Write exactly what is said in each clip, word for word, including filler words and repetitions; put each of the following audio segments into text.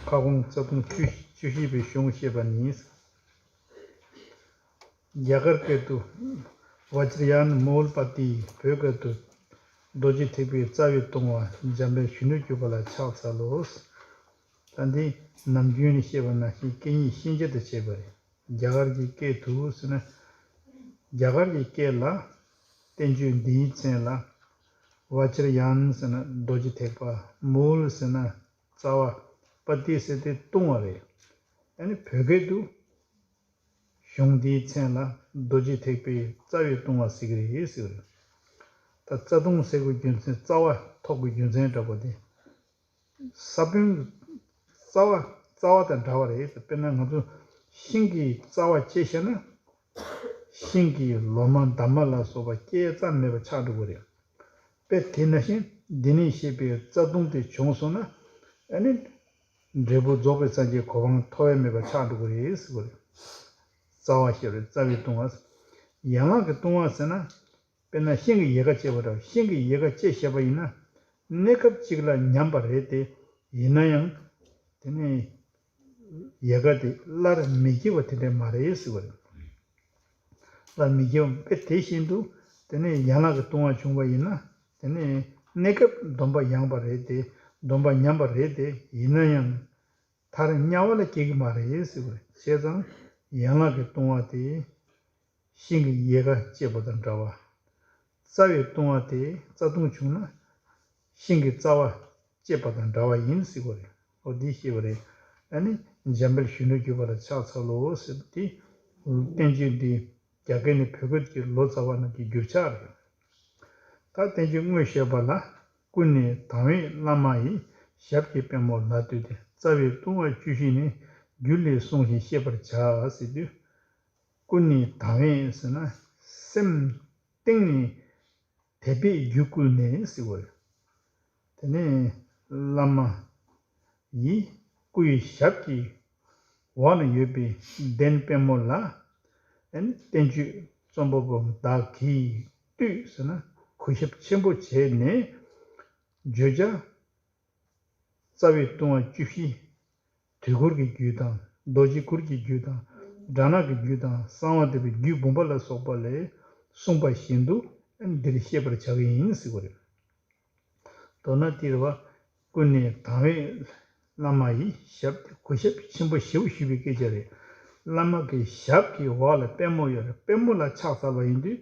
ཁ་སྐོང་རྩ་ལྟུང་བཅུ་བཅུ་བཞི་པའི་གཞུང་བཤད་པ་ནི། རྒྱ་གར་སྐད་དུ། བ་ཅྲ་ཡཱན་མོའུ་ལ་པ་ཏི། བོད་སྐད་དུ། རྡོ་རྗེ་ཐེག་པའི་རྩ་བའི་ལྟུང་བ་འཇམ་དཔལ་གཞོན་ནུར་གྱུར་པ་ལ་ཕྱག་འཚལ་ལོ། ད་འདི་ནམ་རྒྱུན་ནས་བཤད་པ་ནང་བཞིན་སྐད་གཉིས་ཤན་སྦྱར་དུ་བྱས་པ་རེད། རྒྱ་གར་གྱི་སྐད་དུ་ཟེར་ན། རྒྱ་གར་གྱི་སྐད་ལ། བསྟན་བཅོས་འདིའི་མཚན་ལ། བ་ཅྲ་ཡཱན་ཟེར་ན་རྡོ་རྗེ་ཐེག་པ། མོའུ་ལ་ཟེར་ན་རྩ་བ། པ་ཏི་ཟེར་དེ་ལྟུང་བ་རེད། ཨ་ནི་བོད་སྐད་དུ། གཞུང་འདིའི་མཚན་ལ་རྡོ་རྗེ་ཐེག་པའི་རྩ་བའི་ལྟུང་བ་ཟེར་གྱི་རེད་ཟེར་བ་རེད། ད་རྩ་ལྟུང་ཟེར་དགོས་རྒྱུ་མཚན། རྩ་བ་ཐོགས་པའི་རྒྱུ་མཚན་འདྲ་པོ་དེ། ས་བོན་གྱི་རྩ་བ། རྩ་བ་དང་འདྲ་བ་རེད། དཔེར་ན་ང་ཚོ་ཤིང་གི་རྩ་བ་བཅད་བཞག་ན། ཤིང་གི་ལོ་མ་འདབ་མ་ལ་སོགས་པ་སྐྱེ་རྩ་མེད་པ་ཆགས་འགྲོ་གི་རེད། དཔེ་དེ་ནང་བཞིན་འདི་ནས་བཤད་པའི་རྩ་ལྟུང་དེ་བྱུང་སོང་ན། ཨ་ནི་འབྲས་བུ་རྫོགས་པའི་སངས་རྒྱས་གོ་འཕང་ཐོབ་ཡ་མེད་པ་ཆགས་འགྲོ་གི་རེད་ཟེར་བ་རེད། རྩ་བ་ཞེས་པ་རེད། རྩ་བའི་ལྟུང་བ། ཡན་ལག་གི་ལྟུང་བ་ཟེར་ན། དཔེར་ན་ཤིང་གི་ཡལ་ག་བཅད་པ་འདྲ་བ། ཤིང་གི་ཡལ་ག་བཅད་བཞག་པ་ཡིན་ན། གནས་སྐབས་གཅིག་ལ་ཉམས་པ་རེད་དེ། ཡིན་ན་ཡང་། དེ་ནས་ཡལ་ག་དེ་སླར་མི་སྐྱེ་བ་དེ་འདྲ་མ་རེད་ཟེར་བ་རེད། སླར་མི་སྐྱེ་བ་དཔེ་དེ་བཞིན་དུ། དེ་ནས་ཡན་ལག་གི་ལྟུང་བ་བྱུང་བ་ཡིན་ན། དེ་ནས་གནས་སྐབས་སྡོམ་པ་ཡངས་པ་རེད་དེ། སྡོམ་པ་ཉམས་པ་རེད་དེ། ཡིན་ན་ཡང་། མཐར་དམྱལ་བ་ལ་སྐྱེ་གི་མ་རེད་ཟེར་བ་རེད། བྱས་ཙང་ཡན་ལག་གི་ལྟུང་བ་དེ། ཤིང་གི་ཡལ་ག་བཅད་པ་དང་འདྲ་བ། རྩ་བའི་ལྟུང་བ་དེ་རྩ་ལྟུང་བྱུང་ན། ཤིང་གི་རྩ་བ་བཅད་པ་དང་འདྲ་བ་ཡིན་ཟེར་བ་རེད། འོ་འདི་ཤེས་པ་རེད། ཨ་ནི་འཇམ་དཔལ་གཞོན་ནུར་གྱུར་པ་ལ་ཕྱག་འཚལ་ལོ་ཟེར་དེ། བསྟན་བཅོས་འདི་རྒྱ་སྐད་ནས་བོད་སྐད་ཀྱི་ལོ་ཙཱ་བ་རྣམས་ཀྱི་བསྒྱུར་ཕྱག་རེད། ད་བསྟན་བཅོས་དངོས་བཤད་པ་ལ། ཀུན་ནས་དང་བས་བླ་མ་ཡི། ཞབས་ཀྱི་པད་མོ་ལ་བཏུད་དེ། རྩ་བའི་ལྟུང་བ་བཅུ་བཞི་ནི། རྒྱུད་ལས་གསུངས་ཤིང་བཤད་པར་བྱ་ཟེར་དུས། ཀུན་ནས་དང་བས་ཟེར་ན་སེམས་གཏིང་ནས་དད་པས་རྒྱུད་བསྐུལ་ནས་ཟེར་བ་རེད། དེ་ནས་བླ་མ་ཡི་སྐུའི་ཞབས་ཀྱི་འོག་ན་ཡོད་པའི་གདན་པད་མོ་ལ། ཨ་ནི་བསྟན་བཅོས་རྩོམ་པ་པོ་བདག་གིས་བཏུད་ཟེར་ན་གུས་ཞབས་ཆེན་པོ་བྱས་ནས་བརྗོད་བྱ། རྩ་བའི་ལྟུང་བ་བཅུ་བཞི། དུས་འཁོར་གྱི་རྒྱུད་དང་། རྡོ་རྗེ་གུར་གྱི་རྒྱུད་དང་། དགྲ་ནག་གི་རྒྱུད་དང་། གསང་བ་འདུས་པའི་རྒྱུད་འབུམ་པ་ལ་སོགས་པ་ལས་གསུངས་པ་བཞིན་དུ་འདིར་བཤད་པར་བྱ་བ་ཡིན་ཟེར་བ་རེད། མདོར་ན་འདིར་བ། ཀུན་ནས་དང་བས་བླ་མ་ཡི་ཞབས། གུས་ཞབས་ཆེན་པོ་ཞེ་པོ་ཞུས་པའི་སྐད་ཆ་རེད། བླ་མ་གི་ཞབས་ཀྱི་འོག་ལ་པད་མོ་ཡོད་རེད། པད་མོ་ལ་ཕྱག་འཚལ་བ་ཡིན་དུས།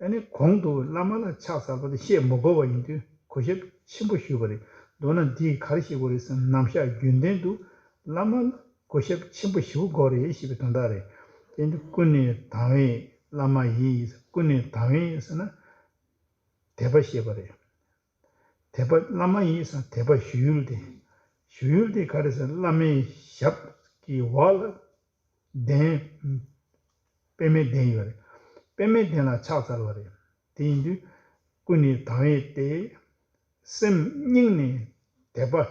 ཨ་ནི་གོང་དུ་བླ་མ་ལ་ཕྱག་འཚལ་བ་དེ་བཤད་མི་དགོས་པ་ཡིན་དུས་གུས་ཞབས་ཆེན་པོ་ཞུས་པ་རེད། མདོར་ན་འདིས་ག་རེ་བཤད་དགོས་རེད་ཟེར་ན། རྣམ་གཞག་རྒྱུན་ལྡན་དུ་བླ་མ་ལ་གུས་ཞབས་ཆེན་པོ་ཞེ་པོ་དགོས་རེད་ཞེས་པའི་དོན་དག་རེད། དེ་ཡིན་དུས་ཀུན་ནས་དང་བས་བླ་མ་ཡི། ཀུན་ནས་དང་བས་ཟེར་ན་དད་པ་བཤད་པ་རེད། དད་པ་བླ་མ་ཡི་ཟེར་ན་དད་པ་ཞུ་ཡུལ་དེ། ཞུ་ཡུལ་དེ་ག་རེ་ཟེར་ན། བླ་མའི་ཞབས་ཀྱི་འོག་ལ་གདན། པདྨའི་གདན་ཡོད་རེད། པདྨའི་གདན་ལ་ཕྱག་འཚལ་བ་རེད། དེ་ཡིན་དུས་ཀུན་ནས་དང་བས་ཏེ། སེམས་གཉིས་ནས་དད་པ་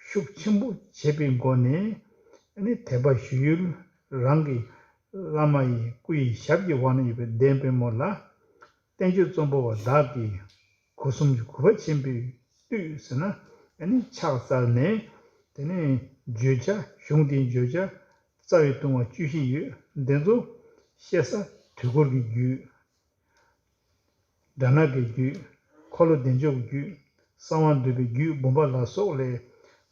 ཤུགས་ཆེན་པོ་བྱེད་པའི་སྒོ་ནས། ཨ་ནི་དད་པ་ཞུ་ཡུལ་རང་གི་བླ་མ་ཡི་སྐུ་ཡི་ཞབས་ཀྱི་འོག་ན་ཡོད་པའི་གདན་པད་མོ་ལ། བསྟན་བཅོས་རྩོམ་པ་པོ་བདག་གིས་སྒོ་གསུམ་གྱི་གུས་པ་ཆེན་པོས་བཏུད་ཟེར་ན། ཨ་ནི་ཕྱག་འཚལ་ནས། དེ་ནས་བརྗོད་བྱ། གཞུང་དེའི་བརྗོད་བྱ། རྩ་བའི་ལྟུང་བ་བཅུ་བཞི་ཡོད། འདི་ཚོ་བཤད་ས་དུས་འཁོར་གྱི་རྒྱུད། དགྲ་ནག་གི་རྒྱུད། འཁོར་ལོ་བདེ་མཆོག་གི་རྒྱུད། གསང་བ་འདུས་པའི་རྒྱུད་འབུམ་པ་ལ་སོགས་ལས།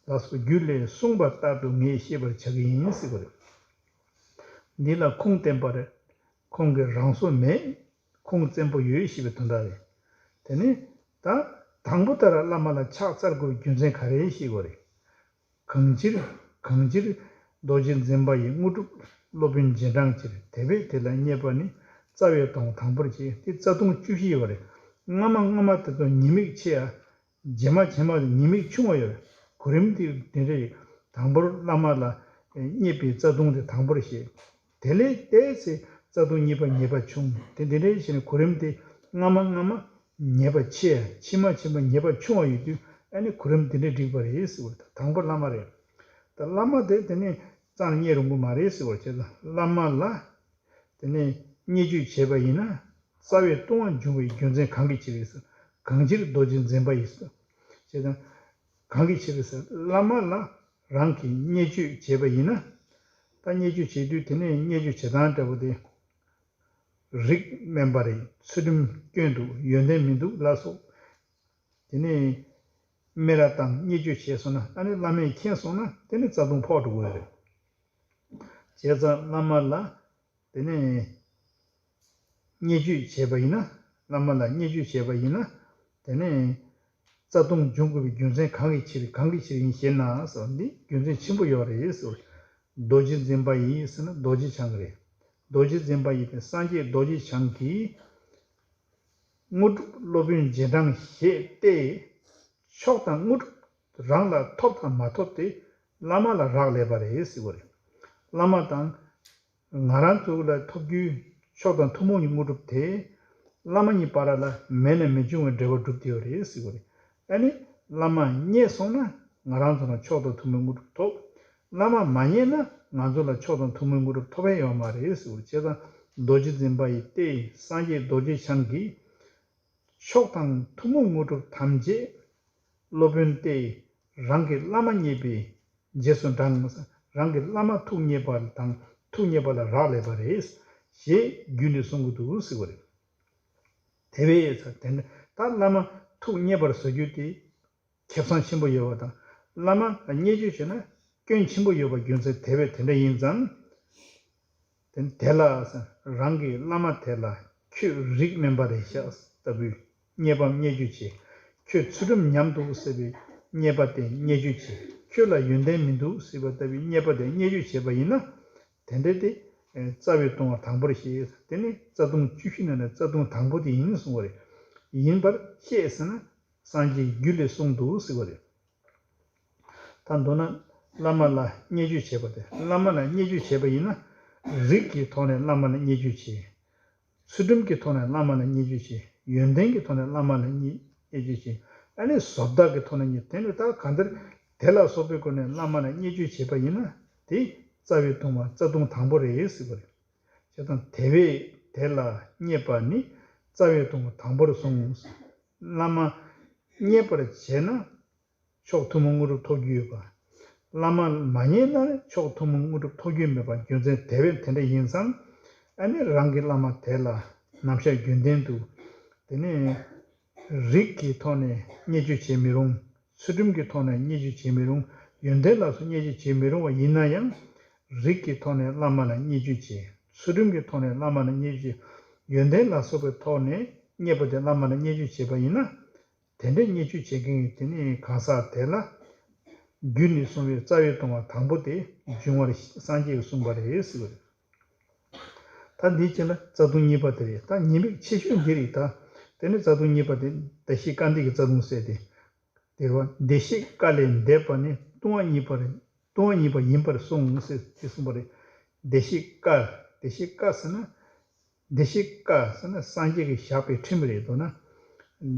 ལ་སོགས་རྒྱུད་ལས་གསུངས་པ་ལྟར་དུ་ངས་བཤད་པར་བྱ་གི་ཡིན་ཟེར་བ་རེད། འདི་ལ་ཁུངས་བསྟན་པ་རེད། ཁུངས་ཀྱི་རང་བཟོ་མེད། ཁུངས་བཙན་པོ་ཡོད་ཞེས་པའི་དོན་དག་རེད། དེ་ནས་ད་དང་པོ་ལྟར་བླ་མ་ལ་ཕྱག་འཚལ་དགོས་པའི་རྒྱུ་མཚན་ག་རེ་ཞེས་པ་རེད། གང་ཕྱིར། གང་ཕྱིར་རྡོ་རྗེ་འཛིན་པ་ཡི། དངོས་གྲུབ་སློབ་དཔོན་རྗེས་འབྲང་ཕྱིར། དད་པས་དེ་ལ་བརྙས་པ་ནི། རྩ་བའི་ལྟུང་དང་པོར་བྱེད། དེ་རྩ་ལྟུང་བཅུ་བཞི་ཡོད་པ་རེད། སྔ་མ་སྔ་མ་དེ་ཚོ་ཉེས་དམིགས་ཆེ་ཡ། རྗེས་མ་རྗེས་མ་དེ་ཉེས་དམིགས་ཆུང་བ་ཡོད་རེད། གོ་རིམ་དེ་དེ་འདྲ་ཡིན། དང་པོར་བླ་མ་ལ་བརྙས་པའི་རྩ་ལྟུང་དེ་དང་པོར་བྱེད། དེ་ལས་བལྟས་ཚེ་རྩ་ལྟུང་གཉིས་པ་ཉེས་པ་ཆུང་། དེ་དེ་འདྲ་བྱས་ནས་གོ་རིམ་དེ་སྔ་མ་སྔ་མ་ཉེས་པ་ཆེ། ཕྱི་མ་ཕྱི་མ་ཉེས་པ་ཆུང་བ་ཡོད་དུས། ཨ་ནི་གོ་རིམ་དེ་འདྲ་འགྲིག་པ་རེད་ཟེར་བ་རེད། དང་པོ་བླ་མ་རེད། ད་བླ་མ་དེ་དེ་ནས་རྩ་ནས་བརྙས་རུང་གི་མ་རེད་ཟེར་བ་བྱས་ཙང་། བླ་མ་ལ་དེ་ནས་བརྙས་བཅོས་བྱས་པ་ཡིན་ན། རྩ་བའི་ལྟུང་བ་འབྱུང་བའི་རྒྱུ་མཚན་གང་གི་ཕྱིར་ཟེར། གང་ཕྱིར་རྡོ་རྗེ་འཛིན་པ་ཡི་ཟེར། བྱས་ཙང་། གང་གི་ཕྱིར་ཟེར། བླ་མ་ལ་ རང་གིས་བརྙས་བཅོས་བྱས་པ་ཡིན་ན། ད་བརྙས་བཅོས་བྱེད་དུས་དེ་ནས་བརྙས་བཅོས་བྱེད་སྟངས་འདྲ་པོ་དེ། རིགས་དམན་པ་རེད། ཚུལ་ཁྲིམས་སྐྱོན་འདུག་ཡོན་ཏན་མི་འདུག་ལ་སོགས། དེ་ནས་སྨད་ར་བཏང་བརྙས་བཅོས་བྱས་སོང་ན། ཨ་ནི་བླ་མས་མཁྱེན་སོང་ན་དེ་ནི་རྩ་ལྟུང་ཕོག་འགྲོ་གི་ཡོད་རེད། བྱས་ཙང་བླ་མ་ལ་དེ་ནས་བརྙས་བཅོས་བྱས་པ་ཡིན་ན། བླ་མ་ལ་བརྙས་བཅོས་བྱས་པ་ཡིན་ན། དེ་ནས་རྩ་ལྟུང་འབྱུང་དགོས་པའི་རྒྱུ་མཚན་གང་གི་ཕྱིར། གང་གི་ཕྱིར་ཡིན་ཞེ་ན་ཟེར་བ་འདི་རྒྱུ་མཚན་ཆེན་པོ་ཡོད་རེད་ཟེར། རྡོ་རྗེ་འཛིན་པ་ཡིས་ཟེར་ན་རྡོ་རྗེ་འཆང་གི་རེད། རྡོ་རྗེ་འཛིན་པ་ཡིས་དེ་སངས་རྒྱས་རྡོ་རྗེ་འཆང་གིས། དངོས་གྲུབ་སློབ་དཔོན་རྗེས་འབྲང་ཞེས་ཏེ། མཆོག་དང་དངོས་གྲུབ་རང་ལ་ཐོབ་དང་མ་ཐོབ་དེ་བླ་མ་ལ་རག་ལས་པ་རེད་ཟེར་བ་རེད། བླ་མ་དང་ང་རང་ཚོ་ལ་ཐོབ་རྒྱུའི་མཆོག་དང་ཐུན་མོང་གི་དངོས་གྲུབ་དེ། བླ་མ་གཉིས་བར་ལ་མེད་ནས་མི་འབྱུང་བའི་འབྲེལ་བ་གྲུབ་བསྡད་ཡོད་རེད་ཟེར་བ་རེད། ཨ་ནི་བླ་མ་རྙེད་སོང་ན་ང་རང་ཚོ་ལ་མཆོག་དང་ཐུན་མོང་དངོས་གྲུབ་ཐོབ། བླ་མ་མ་རྙེད་ན་ང་ཚོ་ལ་མཆོག་དང་ཐུན་མོང་དངོས་གྲུབ་ཐོབ་ཡ་ཡོད་མ་རེད་ཟེར་བ་རེད། བྱས་ཙང་རྡོ་རྗེ་འཛིན་པ་ཡིས་ཏེ། སངས་རྒྱས་རྡོ་རྗེ་འཆང་གིས། མཆོག་དང་ཐུན་མོང་དངོས་གྲུབ་ཐམས་ཅད་སློབ་དཔོན་ཏེ། རང་གི་བླ་མ་རྙེད་པའི་རྗེས་སུ་འབྲང་། རང་གི་བླ་མ་ཐུགས་མཉེས་པ་དང་ཐུགས་མཉེས་པ་ལ་རག་ལས་པ་རེད་ཞེས་རྒྱུད་ནས་གསུང་གི་འདུག་ཟེར་བ་རེད། དེ་བས་ད་དེ་འདྲ་ད་བླ་མ་ཐུགས་མཉེས་པར་བཟོ་རྒྱུ་དེ་ཁེ་བཟང་ཆེན་པོ་ཡོད་པ་དང་། བླ་མ་ལ་བརྙས་བཅོས་བྱས་ན་སྐྱོན་ཆེན་པོ་ཡོད་པ་རྒྱུ་མཚན་དེ་བས་དེ་འདྲ་ཡིན་ཙང་། དེ་དེ་ལ་རང་གི་བླ་མ་དེ་ལ་ཁྱོད་རིགས་དམན་པ་རེད་ཤག་ལྟ་བུའི་བརྙས་པ་བརྙས་བཅོས་བྱས། ཁྱོད་ཚུལ་ཁྲིམས་ཉམས་འདུག་ཟེར་བའི་བརྙས་པ་དེ་བརྙས་བཅོས་བྱས། ཁྱོད་ལ་ཡོན་ཏན་མི་འདུག་ཟེར་བ་ལྟ་བུའི་བརྙས་པ་དེ་བརྙས་བཅོས་བྱས་པ་ཡིན་ན། དེ་འདྲ་དེ་རྩ་བའི་ལྟུང་བ་དང་པོར་བཤད། དེ་ནི་རྩ་ལྟུང་བཅུ་བཞི་ནང་ནས་རྩ་ལྟུང་དང་པོ་དེ་ཡིན་གསུངས་པ་རེད། ཡིན་པར་བཤད་ཟེར་ན། སངས་རྒྱས་རྒྱུད་ལས་གསུངས་འདུག་ཟེར་བ་རེད། ད་མདོར་ན་བླ་མ་ལ་བརྙས་བཅོས་བྱས་པ་དེ། བླ་མ་ལ་བརྙས་བཅོས་བྱས་པ་ཡིན་ན། རིགས་ཀྱི་ཐོག་ནས་བླ་མ་ལ་བརྙས་བཅོས་བྱས། ཚུལ་ཁྲིམས་ཀྱི་ཐོག་ནས་བླ་མ་ལ་བརྙས་བཅོས་བྱས། ཡོན་ཏན་གྱི་ཐོག་ནས་བླ་མ་ལ་བརྙས་བརྙས་བཅོས་བྱས། ཨ་ནི་བཟོ་ལྟ་གི་ཐོག་ནས་བརྙས། དེ་ནི་ད་གང་ལྟར་དེ་ལ་སོགས་པའི་སྒོ་ནས་བླ་མ་ལ་བརྙས་བཅོས་བྱས་པ་ཡིན་ན། དེ་རྩ་བའི་ལྟུང་བ་རྩ་ལྟུང་དང་པོ་རེད་ཟེར་བ་རེད། བྱས་ཙང་དེ་བས་དེ་ལ་བརྙས་པ་ནི་རྩ་བའི་ལྟུང་བ་དང་པོར་སོང་། བླ་མ་མཉེས་པར་བྱས་ན་མཆོག་ཐུན་མོང་དངོས་གྲུབ་ཐོབ་རྒྱུ་ཡོད་པ། བླ་མ་མ་མཉེས་ན་མཆོག་ཐུན་མོང་དངོས་གྲུབ་ཐོབ་རྒྱུ་མེད་པ་རྒྱུ་མཚན་དེ་བས་དེ་འདྲ་ཡིན་ཙང་། ཨ་ནི་རང་གི་བླ་མ་དེ་ལ་ནམ་ཞག་རྒྱུན་ལྡན་དུ། དེ་ནས་རིགས་ཀྱི་ཐོག་ནས་བརྙས་བཅོས་བྱེད་མི་རུང་། ཚུལ་ཁྲིམས་ཀྱི་ཐོག་ནས་བརྙས་བཅོས་བྱེད་མི་རུང་། ཡོན་ཏན་ལ་སོགས་བརྙས་བཅོས་བྱེད་མི་རུང་བ་ཡིན་ན་ཡང་། རིགས་ཀྱི་ཐོག་ནས་བླ་མ་ལ་བརྙས་བཅོས་བྱེད། ཚུལ་ཁྲིམས་ཀྱི་ཐོག་ནས་བླ་མ་ལ་བརྙས་བཅོས་བྱེད། ཡོན་ཏན་ལ་སོགས་པའི་ཐོག་ནས་བརྙས་པ་དེ་བླ་མ་ལ་བརྙས་བཅོས་བྱེད་པ་ཡིན་ན། དེ་འདྲའི་བརྙས་བཅོས་བྱེད་མཁན་གྱི་དེ་ནི་གང་ཟག་དེ་ལ། རྒྱུད་ནས་གསུངས་པའི་རྩ་བའི་ལྟུང་བ་དང་པོ་དེ་འབྱུང་བར་སངས་རྒྱས་ཀྱིས་གསུངས་པ་རེད་ཟེར་བ་རེད། ད་འདིའི་རྗེས་ལ་རྩ་ལྟུང་གཉིས་པ་དེ་རེད། ད་ཉེས་དམིགས་ཆེ་ཤོས་འདི་རེད། ད་དེ་ ནི་རྩ་ལྟུང་གཉིས་པ་དེ་བདེ་གཤེགས་སྐལ་ལྡན་གྱི་རྩ་ལྟུང་ཟེར་ཏེ། དེ་རུ་བདེ་གཤེགས་སྐལ་ལས་འདས་པ་ནི་ལྟུང་བ་གཉིས་པར་ལྟུང་བ་གཉིས་པ་ཡིན་པར་གསུངས་ཟེར་ཏེ་གསུངས་པ་རེད། བདེ་གཤེགས་སྐལ། བདེ་གཤེགས་སྐལ་ཟེར་ན། བདེ་གཤེགས་སྐལ་ཟེར་ན་སངས་རྒྱས་ཀྱིས་བཞག་པའི་ཁྲིམས་རེད་འདུག་ན།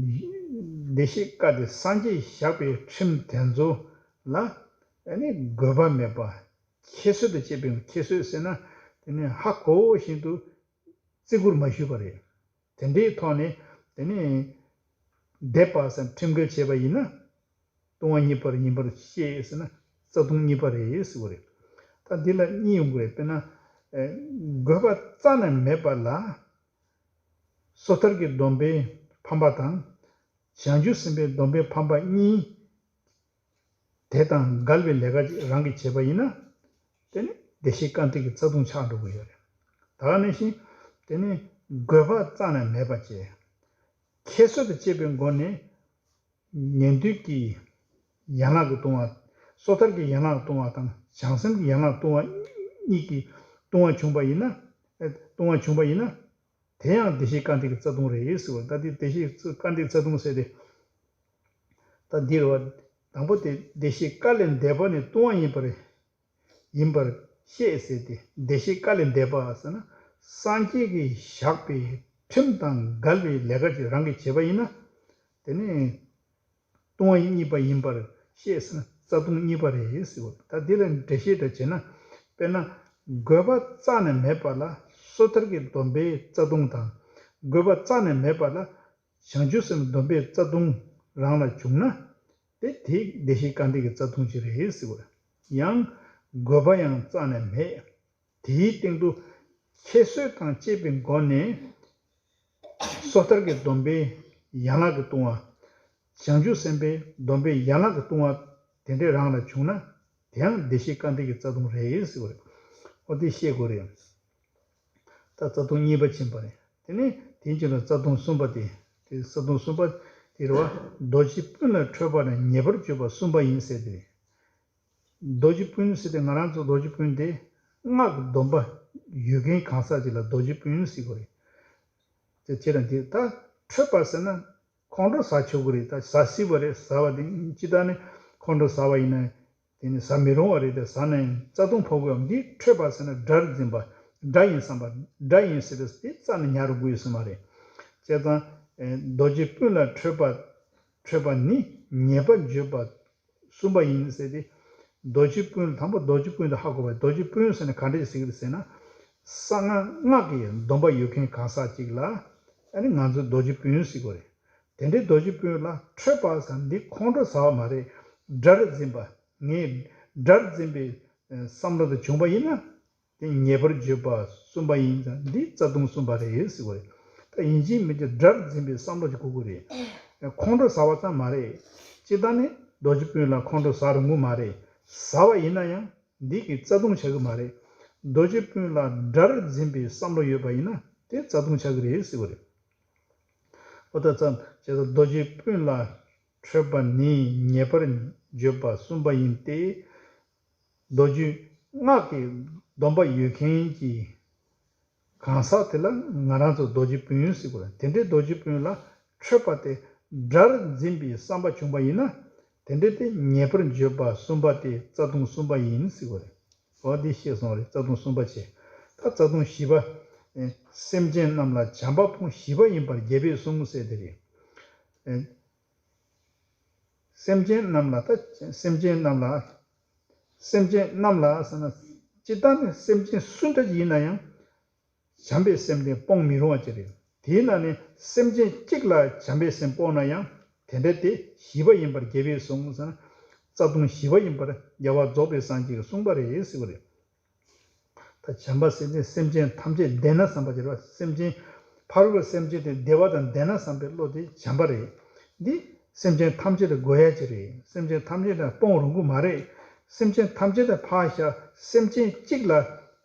བདེ་གཤེགས་སྐལ་དེ་སངས་རྒྱས་བཞག་པའི་ཁྲིམས་དེ་ཚོ་ལ་ཨ་ནི་དགོས་པ་མེད་པ། ཁྱད་གསོད་དང་བཅས་པའི། ཁྱད་གསོད་ཟེར་ན་དེ་ནི་ཧ་གོ་བཞིན་དུ་བརྩི་བཀུར་མ་ཞུས་པ་རེད། དེ་འདྲའི་ཐོག་ནས་དེ་ནི་འདས་པ་ཟེར་ཁྲིམས་འགལ་བྱས་པ་ཡིན་ན། ལྟུང་བ་གཉིས་པར་ཡིན་པར་བཤད་ཟེར་ན་རྩ་ལྟུང་གཉིས་པ་རེད་ཟེར་བ་རེད། ད་འདི་ལ་གཉིས་ཡོང་གི་རེད། དཔེར་ན། ཨེ། དགོས་པ་རྩ་ནས་མེད་པ་ལ། སོ་ཐར་གྱི་སྡོམ་པའི་ཕམ་པ་དང་། བྱང་ཆུབ་སེམས་དཔའི་སྡོམ་པའི་ཕམ་པ་གཉིས། དེ་དང་འགལ་བའི་ལས་ཀ་ཅིག་རང་གིས་བྱས་པ་ཡིན་ན། དེ་ནི་བདེ་གཤེགས་སྐལ་ལྡན་གྱི་རྩ་ལྟུང་ཆགས་འགྲོ་གི་ཡོད་རེད། ད་ག་ནང་བཞིན། དེ་ནི་དགོས་པ་རྩ་ནས་མེད་པ་བྱས། ཁྱད་གསོད་དང་བཅས་པའི་སྒོ་ནས། ཉན་ཐོས་ཀྱི་ཡན་ལག་གི་ལྟུང་བ། སོ་ཐར་གྱི་ཡན་ལག་ལྟུང་བ་དང་བྱང་སེམས་ཀྱི་ཡན་ལག་ལྟུང་བ་གཉིས་ཀྱི་ལྟུང་བ་བྱུང་བ་ཡིན་ན། ཨེ། ལྟུང་བ་བྱུང་བ་ཡིན་ན། དེ་ཡང་བདེ་གཤེགས་སྐལ་ལྡན་གྱི་རྩ་ལྟུང་རེད་ཟེར་བ། ད་འདི་བདེ་གཤེགས་སྐལ་ལྡན་རྩ་ལྟུང་ཟེར་ཏེ། ད་འདི་རེད་བ། དང་པོ་དེ་བདེ་གཤེགས་སྐལ་ལས་འདས་པ་ནི་ལྟུང་བ་ཡིན་པར། ཡིན་པར་བཤད་ཟེར་ཏེ། བདེ་གཤེགས་སྐལ་ལས་འདས་པ་ཟེར་ན། སངས་རྒྱས་ཀྱིས་བཞག་པའི་ཁྲིམས་དང་འགལ་བའི་ལས་ཀ་ཅིག་རང་གིས་བྱས་པ་ཡིན་ན། དེ་ནི་ལྟུང་བ་གཉིས་པ་ཡིན་པར་བཤད་ཟེར་ན་རྩ་ལྟུང་གཉིས་པ་རེད་ཟེར་བ། ད་འདི་ལ་འགྲེལ་བཤད་འདྲ་བྱས་ན། དཔེར་ན། དགོས་པ་རྩ་ནས་མེད་པ་ལ་སོ་ཐར་གྱི་སྡོམ་པའི་རྩ་ལྟུང་དང་། དགོས་པ་རྩ་ནས་མེད་པ་ལ་བྱང་ཆུབ་སེམས་སྡོམ་པའི་རྩ་ལྟུང་རང་ལ་བྱུང་ན། དེ་དེ་བདེ་གཤེགས་སྐལ་ལྡན་གྱི་རྩ་ལྟུང་ཅིག་རེད་ཟེར་བ། ཡང་དགོས་པ་ཡང་རྩ་ནས་མེད། དེའི་སྟེང་དུ་ཁྱད་གསོད་དང་བཅས་པའི་སྒོ་ནས་སོ་ཐར་གྱི་སྡོམ་པའི་ཡན་ལག་གི་ལྟུང་བ། བྱང་ཆུབ་སེམས་དཔའི་སྡོམ་པའི་ཡན་ལག་གི་ལྟུང་བ་དེ་འདྲའི་རང་ལ་བྱུང་ན། དེ་ཡང་བདེ་གཤེགས་སྐལ་ལྡན་གྱི་རྩ་ལྟུང་རེད་ཟེར་བ་རེད། ཨོ་དེ་ཤེས་དགོས་རེད། ད་རྩ་ལྟུང་གཉིས་པ་ཕྱིན་པ་རེད། དེ་ནས་དེའི་རྗེས་ལ་རྩ་ལྟུང་གསུམ་པ་དེ། དེ་རྩ་ལྟུང་གསུམ་པ་དེ་རེད་བ། རྡོ་རྗེ་སྤུན་ལ་ཁྲོས་པ་ལ་ཉེས་པར་བརྗོད་པ་གསུམ་པ་ཡིན་ཟེར་དེ་རེད། རྡོ་རྗེ་སྤུན་ཟེར་དེ་ང་རང་ཚོ་རྡོ་རྗེ་སྤུན་དེ་སྔགས་ཀྱི་སྡོམ་པ་ཡོད་མཁན་གང་ཟག་ཅིག་ལ་རྡོ་རྗེ་སྤུན་ཟེར་དགོས་རེད། དེ་ཁྱེད་རང་དེ་ད་ཁྲོས་པ་ཟེར་ན་ཁོང་ཁྲོ་ཟ་ཆོག་གི་རེད། ད་ཟ་སྲིད་པ་རེད། ཟ་བ་དེ་སྤྱིར་བཏང་ནས་ཁོང་ཁྲོ་ཟ་བ་ཡིན་ན་དེ་ནི་ཟ་མི་རུང་བ་རེད། དེ་ཟ་ན་ཡང་རྩ་ལྟུང་ཕོག་གི་ཡོད། འདི་ཁྲོས་པ་ཟེར་ན་དགྲར་འཛིན་པ། དགྲ་ཡིན་བསམ་པ། དགྲ་ཡིན་ཟེར་བས་དེ་རྩ་ནས་ཉར་དགོས་ཡོད་ས་མ་རེད། བྱས་ཙང་རྡོ་རྗེ་སྤུན་ལ་ཁྲོས་པ། ཁྲོས་པ་ནི་ཉེས་པར་བརྗོད་པ་གསུམ་པ་ཡིན་ཟེར་ཏེ། རྡོ་རྗེ་སྤུན། དང་པོ་རྡོ་རྗེ་སྤུན་དེ་ཧ་གོ་བ། རྡོ་རྗེ་སྤུན་ཟེར་ན་ག་འདྲ་ཞིག་ཟེར་གི་རེད་ཟེར་ན། གསང་སྔགས་སྔགས་ཀྱི་སྡོམ་པ་ཡོད་མཁན་གང་ཟག་ཅིག་ལ་ཨ་ནི་ང་ཚོས་རྡོ་རྗེ་སྤུན་ཟེར་གི་རེད། དེ་འདྲའི་རྡོ་རྗེ་སྤུན་ལ་ཁྲོས་པ་ཟེར་འདི་ཁོང་ཁྲོ་ཟ་བ་མ་རེད། དགྲར་འཛིན་པ། ངས་དགྲར་འཛིན་པའི་བསམ་བློ་དེ་བྱུང་བ་ཡིན་ན། དེ་ཉེས་པར་བརྗོད་པ་གསུམ་པ་ཡིན་ཙང་འདི་རྩ་ལྟུང་གསུམ་པ་རེད་ཟེར་བ་རེད། ད་ཡིན་གཅིག་མིན་གཅིག་དགྲར་འཛིན་པའི་བསམ་བློ་ཞིག་དགོས་ཀྱི་རེད། ཁོང་ཁྲོ་ཟ་བ་ཙམ་མ་རེད། སྤྱིར་བཏང་ནི་རྡོ་རྗེ་སྤུན་ལ་ཁོང་ཁྲོ་ཟ་རུང་གི་མ་རེད། ཟ་བ་ཡིན་ན་ཡང་འདི་གི་རྩ་ལྟུང་ཆགས་ཀྱི་མ་རེད། རྡོ་རྗེ་སྤུན་ལ་དགྲར་འཛིན་པའི་བསམ་བློ་ཡོད་པ་ཡིན་ན་དེ་རྩ་ལྟུང་ཆགས་ཀྱི་རེད་ཟེར་བ་རེད། ཨོ་ད་ཙམ་བྱས་ཙང་རྡོ་རྗེ་སྤུན་ལ་ཁྲོས་པ་ནི་ཉེས་པར་བརྗོད་པ་གསུམ་པ་ཡིན་ཏེ། རྡོ་རྗེ་སྔགས་ཀྱི་སྡོམ་པ་ཡོད་མཁན་གྱི་གང་ཟག་དེ་ལ་ང་རང་ཚོ་རྡོ་རྗེ་སྤུན་ཟེར་དགོས་རེད། དེ་འདྲའི་རྡོ་རྗེ་སྤུན་ལ་ཁྲོས་པ་དེ་དགྲར་འཛིན་པའི་བསམ་པ་བྱུང་བ་ཡིན་ན། དེ་འདྲའི་དེ་ཉེས་པར་བརྗོད་པ་གསུམ་པ་དེ་རྩ་ལྟུང་གསུམ་པ་ཡིན་ཟེར་དགོས་རེད། འོ་འདི་ཤེས་སོང་རེད། རྩ་ལྟུང་གསུམ་པ་བྱས། ད་རྩ་ལྟུང་བཞི་པ། སེམས་ཅན་རྣམས་ལ་བྱམས་པ་སྤོང་བཞི་པ་ཡིན་པར་རྒྱལ་པོས་གསུངས་ཟེར་དེ་རེད། སེམས་ཅན་རྣམས་ལ། ད་སེམས་ཅན་རྣམས་ལ། སེམས་ཅན་རྣམས་ལ་ཟེར་ན། སྤྱིར་བཏང་ནི་སེམས་ཅན་སུ་འདྲ་ཡིན་ན་ཡང་བྱམས་པའི་སེམས་དེ་སྤོང་མི་རུང་བ་ཅིག་རེད། དེས་ན་ནི་སེམས་ཅན་གཅིག་ལ་བྱམས་པའི་སེམས་སྤོང་ན་ཡང་དེ་འདྲ་དེ་བཞི་པ་ཡིན་པར་རྒྱལ་པོས་གསུངས་ཟེར་ན། རྩ་ལྟུང་བཞི་པ་ཡིན་པར་རྒྱལ་བ་རྫོགས་པའི་སངས་རྒྱས་ཀྱིས་གསུངས་པ་རེད་ཟེར་བ་རེད། ད་བྱམས་པ་སེམས་ཅན། སེམས་ཅན་ཐམས་ཅད་བདེ་ན་བསམ་པ་ཅིག་རེད་བ། སེམས་ཅན་ཕ་རོལ་པོའི་སེམས་ཅན་དེ་བདེ་བ་དང་ལྡན་ན་བསམ་པའི་བློ་དེ་བྱམས་པ་རེད། འདི་སེམས་ཅན་ཐམས་ཅད་ལ་དགོས་ཡ་ཅིག་རེད། སེམས་ཅན་ཐམས་ཅད་ལ་སྤོང་རུང་གི་མ་རེད། སེམས་ཅན་ཐམས་ཅད་ལ་ཕར་བཞག་སེམས་ཅན་གཅིག་ལ་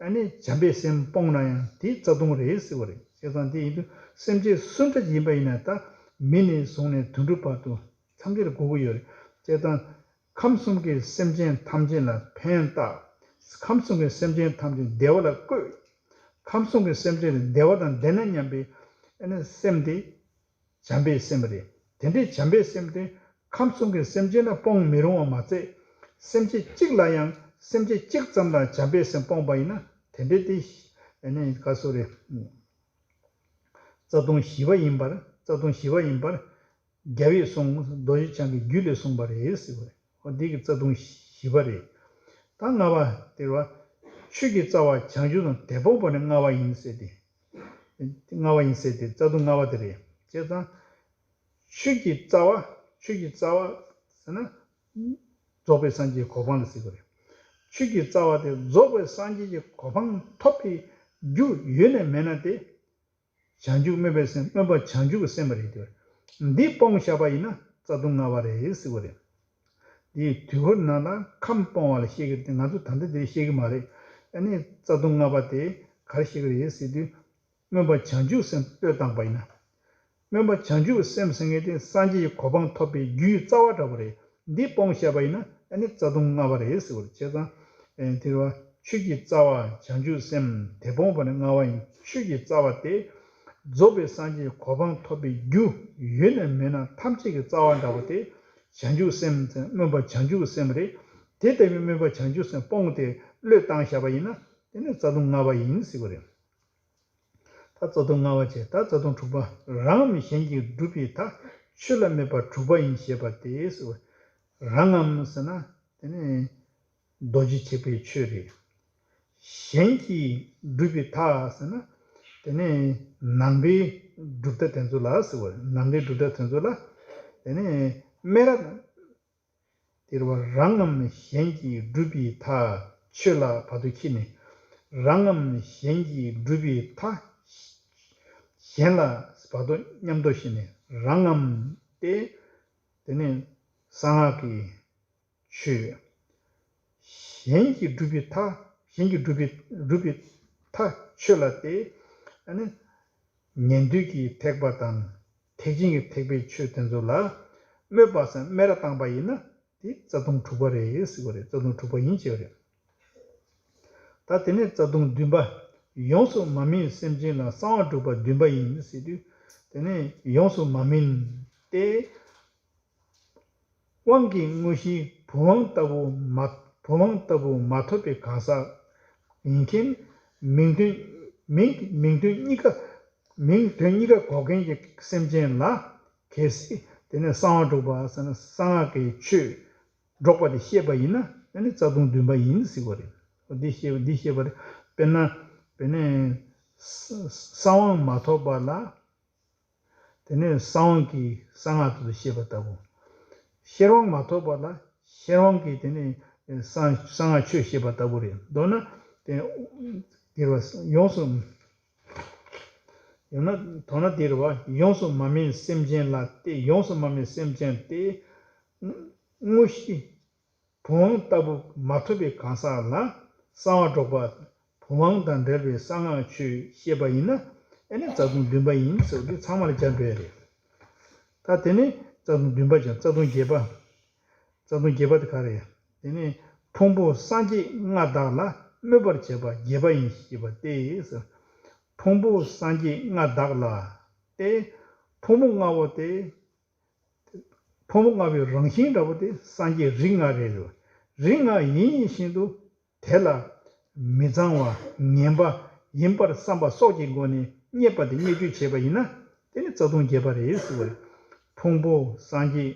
ཨ་ནི་བྱམས་པའི་སེམས་སྤོང་ན་ཡང་དེ་རྩ་ལྟུང་རེད་ཟེར་བ་རེད། བྱས་ཙང་དེ་ཡིན་དུས་སེམས་ཅན་སུ་འདྲ་ཡིན་པ་ཡིན་ན་ད་མི་ནས་བཟུང་ནས་དུད་འགྲོ་བར་དུ་ཐམས་ཅད་ལ་དགོས་ཀྱི་ཡོད་རེད། བྱས་ཙང་། ཁམས་གསུམ་གྱི་སེམས་ཅན་ཐམས་ཅད་ལ་ཕན་བཏགས། ཁམས་གསུམ་གྱི་སེམས་ཅན་ཐམས་ཅད་བདེ་བ་ལ་བཀོད། ཁམས་གསུམ་གྱི་སེམས་ཅན་ལ་བདེ་བ་དང་ལྡན་ན་སྙམ་པའི་ཨ་ནི་སེམས་དེ་བྱམས་པའི་སེམས་རེད། དེ་འདྲའི་བྱམས་པའི་སེམས་དེ་ཁམས་གསུམ་གྱི་སེམས་ཅན་ལ་སྤོང་མི་རུང་བ་མ་ཚད། སེམས་ཅན་གཅིག་ལ་ཡང་སེམས་ཅན་གཅིག་ཙམ་ལ་བྱམས་པའི་སེམས་སྤོང་པ་ཡིན་ན་དེ་འདྲའི་དེ་ཨ་ནི་ག་སོ་རེད། རྩ་ལྟུང་བཞི་པ་ཡིན་པར། རྩ་ལྟུང་བཞི་པ་ཡིན་པར། རྒྱལ་བས་གསུངས། རྡོ་རྗེ་འཆང་གི་རྒྱུད་ལས་གསུངས་པ་རེད་ཟེར་བ་རེད། འོ་འདི་གི་རྩ་ལྟུང་བཞི་པ་རེད། ད་ལྔ་པ་དེ་རེད་བ། ཆོས་ཀྱི་རྩ་བ་བྱང་ཆུབ་དང་དེ་སྤོང་བ་ནི་ལྔ་པ་ཡིན་ཟེར་ཏེ། ལྔ་པ་ཡིན་ཟེར་ཏེ་རྩ་ལྟུང་ལྔ་པ་དེ་རེད། བྱས་ཙང་། ཆོས་ཀྱི་རྩ་བ། ཆོས་ཀྱི་རྩ་བ་ཟེར་ན། རྫོགས་པའི་སངས་རྒྱས་གོ་འཕང་ལ་ཟེར་བ་རེད། ཆོས་ཀྱི་རྩ་བ་དེ་རྫོགས་པའི་སངས་རྒྱས་ཀྱི་གོ་འཕང་ཐོབ་པའི་རྒྱུ་ཡོད་ནས་མེད་ན་དེ། བྱང་ཆུབ་སྨོན་པའི་སེམས། སྨོན་པ་བྱང་ཆུབ་ཀྱི་སེམས་རེད་དེ། འདི་སྤོང་བཞག་པ་ཡིན་ན་རྩ་ལྟུང་ལྔ་པ་རེད་ཟེར་བ་རེད། འདིའི་དུས་འཁོར་ནང་ལ་ཁམས་སྤོང་བ་ལ་བཤད་ཀྱི་རེད་དེ་ང་ཚོ་ད་ལྟ་འདིར་བཤད་ཀྱི་མ་རེད། ཨ་ནི་རྩ་ལྟུང་ལྔ་པ་དེ་ག་རེ་བཤད་ཀྱི་རེད་ཟེར་དུས། སྨོན་པ་བྱང་ཆུབ་སེམས་བློས་བཏང་པ་ཡིན་ན། སྨོན་པ་བྱང་ཆུབ་སེམས་ཟེར་མཁན་དེ་སངས་རྒྱས་ཀྱི་གོ་འཕང་ཐོབ་པའི་རྒྱུའི་རྩ་བ་འདྲ་པོ་རེད། འདི་སྤོང་བཤད་པ་ཡིན་ན་ཨ་ནི་རྩ་ལྟུང་ལྔ་པ་རེད་ཟེར་བ་རེད། བྱས་ཙང་། ཨེ་དེ་རེད་བ། ཆོས་ཀྱི་རྩ་བ་བྱང་ཆུབ་སེམས་དེ་སྤོང་བ་ནི་ལྔ་པ་ཡིན། ཆོས་ཀྱི་རྩ་བ་དེ། རྫོགས་པའི་སངས་རྒྱས་ཀྱི་གོ་འཕང་ཐོབ་པའི་རྒྱུ་ཡོད་ནས་མེད་ན་ཐམས་ཅད་ཀྱི་རྩ་བ་འདྲ་པོ་དེ། བྱང་ཆུབ་སེམས་ཟེར་སྨོན་པ་བྱང་ཆུབ་ཀྱི་སེམས་རེད། དེ་ལྟ་བུའི་སྨོན་པ་བྱང་ཆུབ་སེམས་སྤོང་སྟེ་བློས་བཏང་བཞག་པ་ཡིན་ན་དེ་ནི་རྩ་ལྟུང་ལྔ་པ་ཡིན་ཟེར་བ་རེད། ད་རྩ་ལྟུང་ལྔ་པ་བྱས། ད་རྩ་ལྟུང་དྲུག་པ། རང་ངམ་གཞན་གྱིས་བསྒྲུབས་པའི་མཐའ། ཆོས་ལ་དམིགས་པ་དྲུག་པ་ཡིན་ཞེས་པ་སྟེ་ཟེར་བ། རང་ངམ་ཟེར་ན་དེ་ནི་རྡོ་རྗེ་ཐེག་པའི་ཆོས་རེད། གཞན་གྱིས་བསྒྲུབས་པའི་མཐའ་ཟེར་ན་དེ་ནི་ནང་པའི་སྒྲུབ་མཐའ་དེ་ཚོ་ལ་ཟེར་བ། ནང་པའི་སྒྲུབ་མཐའ་དེ་ཚོ་ལ་དེ་ནི་སྨད་ར། དེ་རེད་བ། རང་ངམ་གཞན་གྱིས་བསྒྲུབས་པའི་མཐའ། ཆོས་ལ་བར་དུ་ཁྱེར་ནས། རང་ངམ་གཞན་གྱིས་བསྒྲུབས་པའི་མཐའ། གཞན་ལ་བར་དུ་མཉམ་དུ་བྱས་ནས། རང་ངམ་སྟེ། དེ་ནས་གསང་སྔགས་ཀྱི་ཆོས། གཞན་གྱིས་བསྒྲུབས་པའི་མཐའ། གཞན་གྱིས་བསྒྲུབས་པའི་བསྒྲུབས་པའི་མཐའ་ཆོས་ལ་སྟེ། ཨ་ནི་ཉན་ཐོས་ཀྱི་ཐེག་པ་དང་། ཐེག་ཆེན་གྱི་ཐེག་པའི་ཆོས་དེ་ཚོ་ལ་སྨོད་པ་སམ་སྨད་ར་བཏང་པ་ཡིན་ན། དེ་རྩ་ལྟུང་དྲུག་པ་རེད་ཟེར་བ་རེད། རྩ་ལྟུང་དྲུག་པ་ཡིན་ཟེར་བ་རེད། ད་དེ་ནས་རྩ་ལྟུང་བདུན་པ། ཡོངས་སུ་མ་སྨིན་སེམས་ཅན་ལ། གསང་བ་སྒྲུབ་པ་བདུན་པ་ཡིན་ཟེར་དུས། དེ་ནས་ཡོངས་སུ་མ་སྨིན་ཏེ། དབང་གི་དངོས་གཞི་བུམ་དབང་ལྟ་བུ་མ། བུམ་དབང་ལྟ་བུ་མ་ཐོབ་པའི་གང་ཟག་ཡིན་མཁན། མིང་དོན། མིང་། མིང་དོན་གཉིས་ཀ་མིང་དོན་གཉིས་ཀ་འགོག་མཁན་གྱི་སེམས་ཅན་ལ། གལ་སྲིད་དེ་ནས་གསང་བ་སྒྲུབ་པ་ཟེར་ན། གསང་སྔགས་ཀྱི་ཆོས་སྒྲོག་པ་དེ་བཤད་པ་ཡིན་ན། ཨ་ནི་རྩ་ལྟུང་བདུན་པ་ཡིན་ཟེར་བ་རེད། འདི་བཤད་པ། འདི་བཤད་པ་རེད། དཔེར་ན། དཔེར་ན། གསང་དབང་མ་ཐོབ་པ་ལ། དེ་ནས་གསང་དབང་གིས་གསང་སྔགས་དེ་ཚོ་བཤད་པ་ལྟ་བུ། ཤེར་དབང་མ་ཐོབ་པ་ལ་ཤེར་དབང་གིས་དེ་ནས་གསང་། གསང་སྔགས་ཆོས་བཤད་པ་ལྟ་བུ་རེད། མདོར་ན་དེ། དེ་རེད་བ། ཡོངས་སུ། ཡང་ན་མདོར་ན་དེ་རེད་བ། ཡོངས་སུ་མ་སྨིན་སེམས་ཅན་ལ་སྟེ། ཡོངས་སུ་མ་སྨིན་སེམས་ཅན་སྟེ། དངོས་གཞི་བུམ་དབང་ལྟ་བུ་མ་ཐོབ་པའི་གང་ཟག་ལ་གསང་བ་སྒྲོག་པ། བུམ་དབང་དང་འབྲེལ་བའི་གསང་སྔགས་ཆོས་བཤད་པ་ཡིན་ན། ཨ་ནི་རྩ་ལྟུང་བདུན་པ་ཡིན་ཟེར་བ་འདི་ཚང་མ་ལ་སྦྱར་འགྲོ་ཡ་རེད། ད་དེ་ནས་རྩ་ལྟུང་བདུན་པ་སྦྱར། རྩ་ལྟུང་བརྒྱད་པ། རྩ་ལྟུང་བརྒྱད་པ་དེ་ག་རེ། དེ་ནས་ཕུང་པོ་སངས་རྒྱས་ལྔ་དག་ལ། སྨོད་པར་བྱེད་པ་བརྒྱད་པ་ཡིན་ཞེས་པ་སྟེ། ཕུང་པོ་སངས་རྒྱས་ལྔ་དག་ལ་སྟེ། ཕུང་པོ་ལྔ་པོ་དེ། ཕུང་པོ་ལྔ་པོའི་རང་བཞིན་འདྲ་པོ་དེ་སངས་རྒྱས་རིགས་ལྔ་རེད་འདུག། རིགས་ལྔ་ཡིན་ཡིན་བཞིན་དུ་དེ་ལ་མི་གཙང་བ་ངན་པ་ཡིན་པར་བསམ་པ་སོགས་ཀྱི་སྒོ་ནས་རྙེད་པ་དེ་བརྙས་བཅོས་བྱས་པ་ཡིན་ན། དེ་ནི་རྩ་ལྟུང་བརྒྱད་པ་རེད་ཟེར་བ་རེད། ཕུང་པོ་སངས་རྒྱས།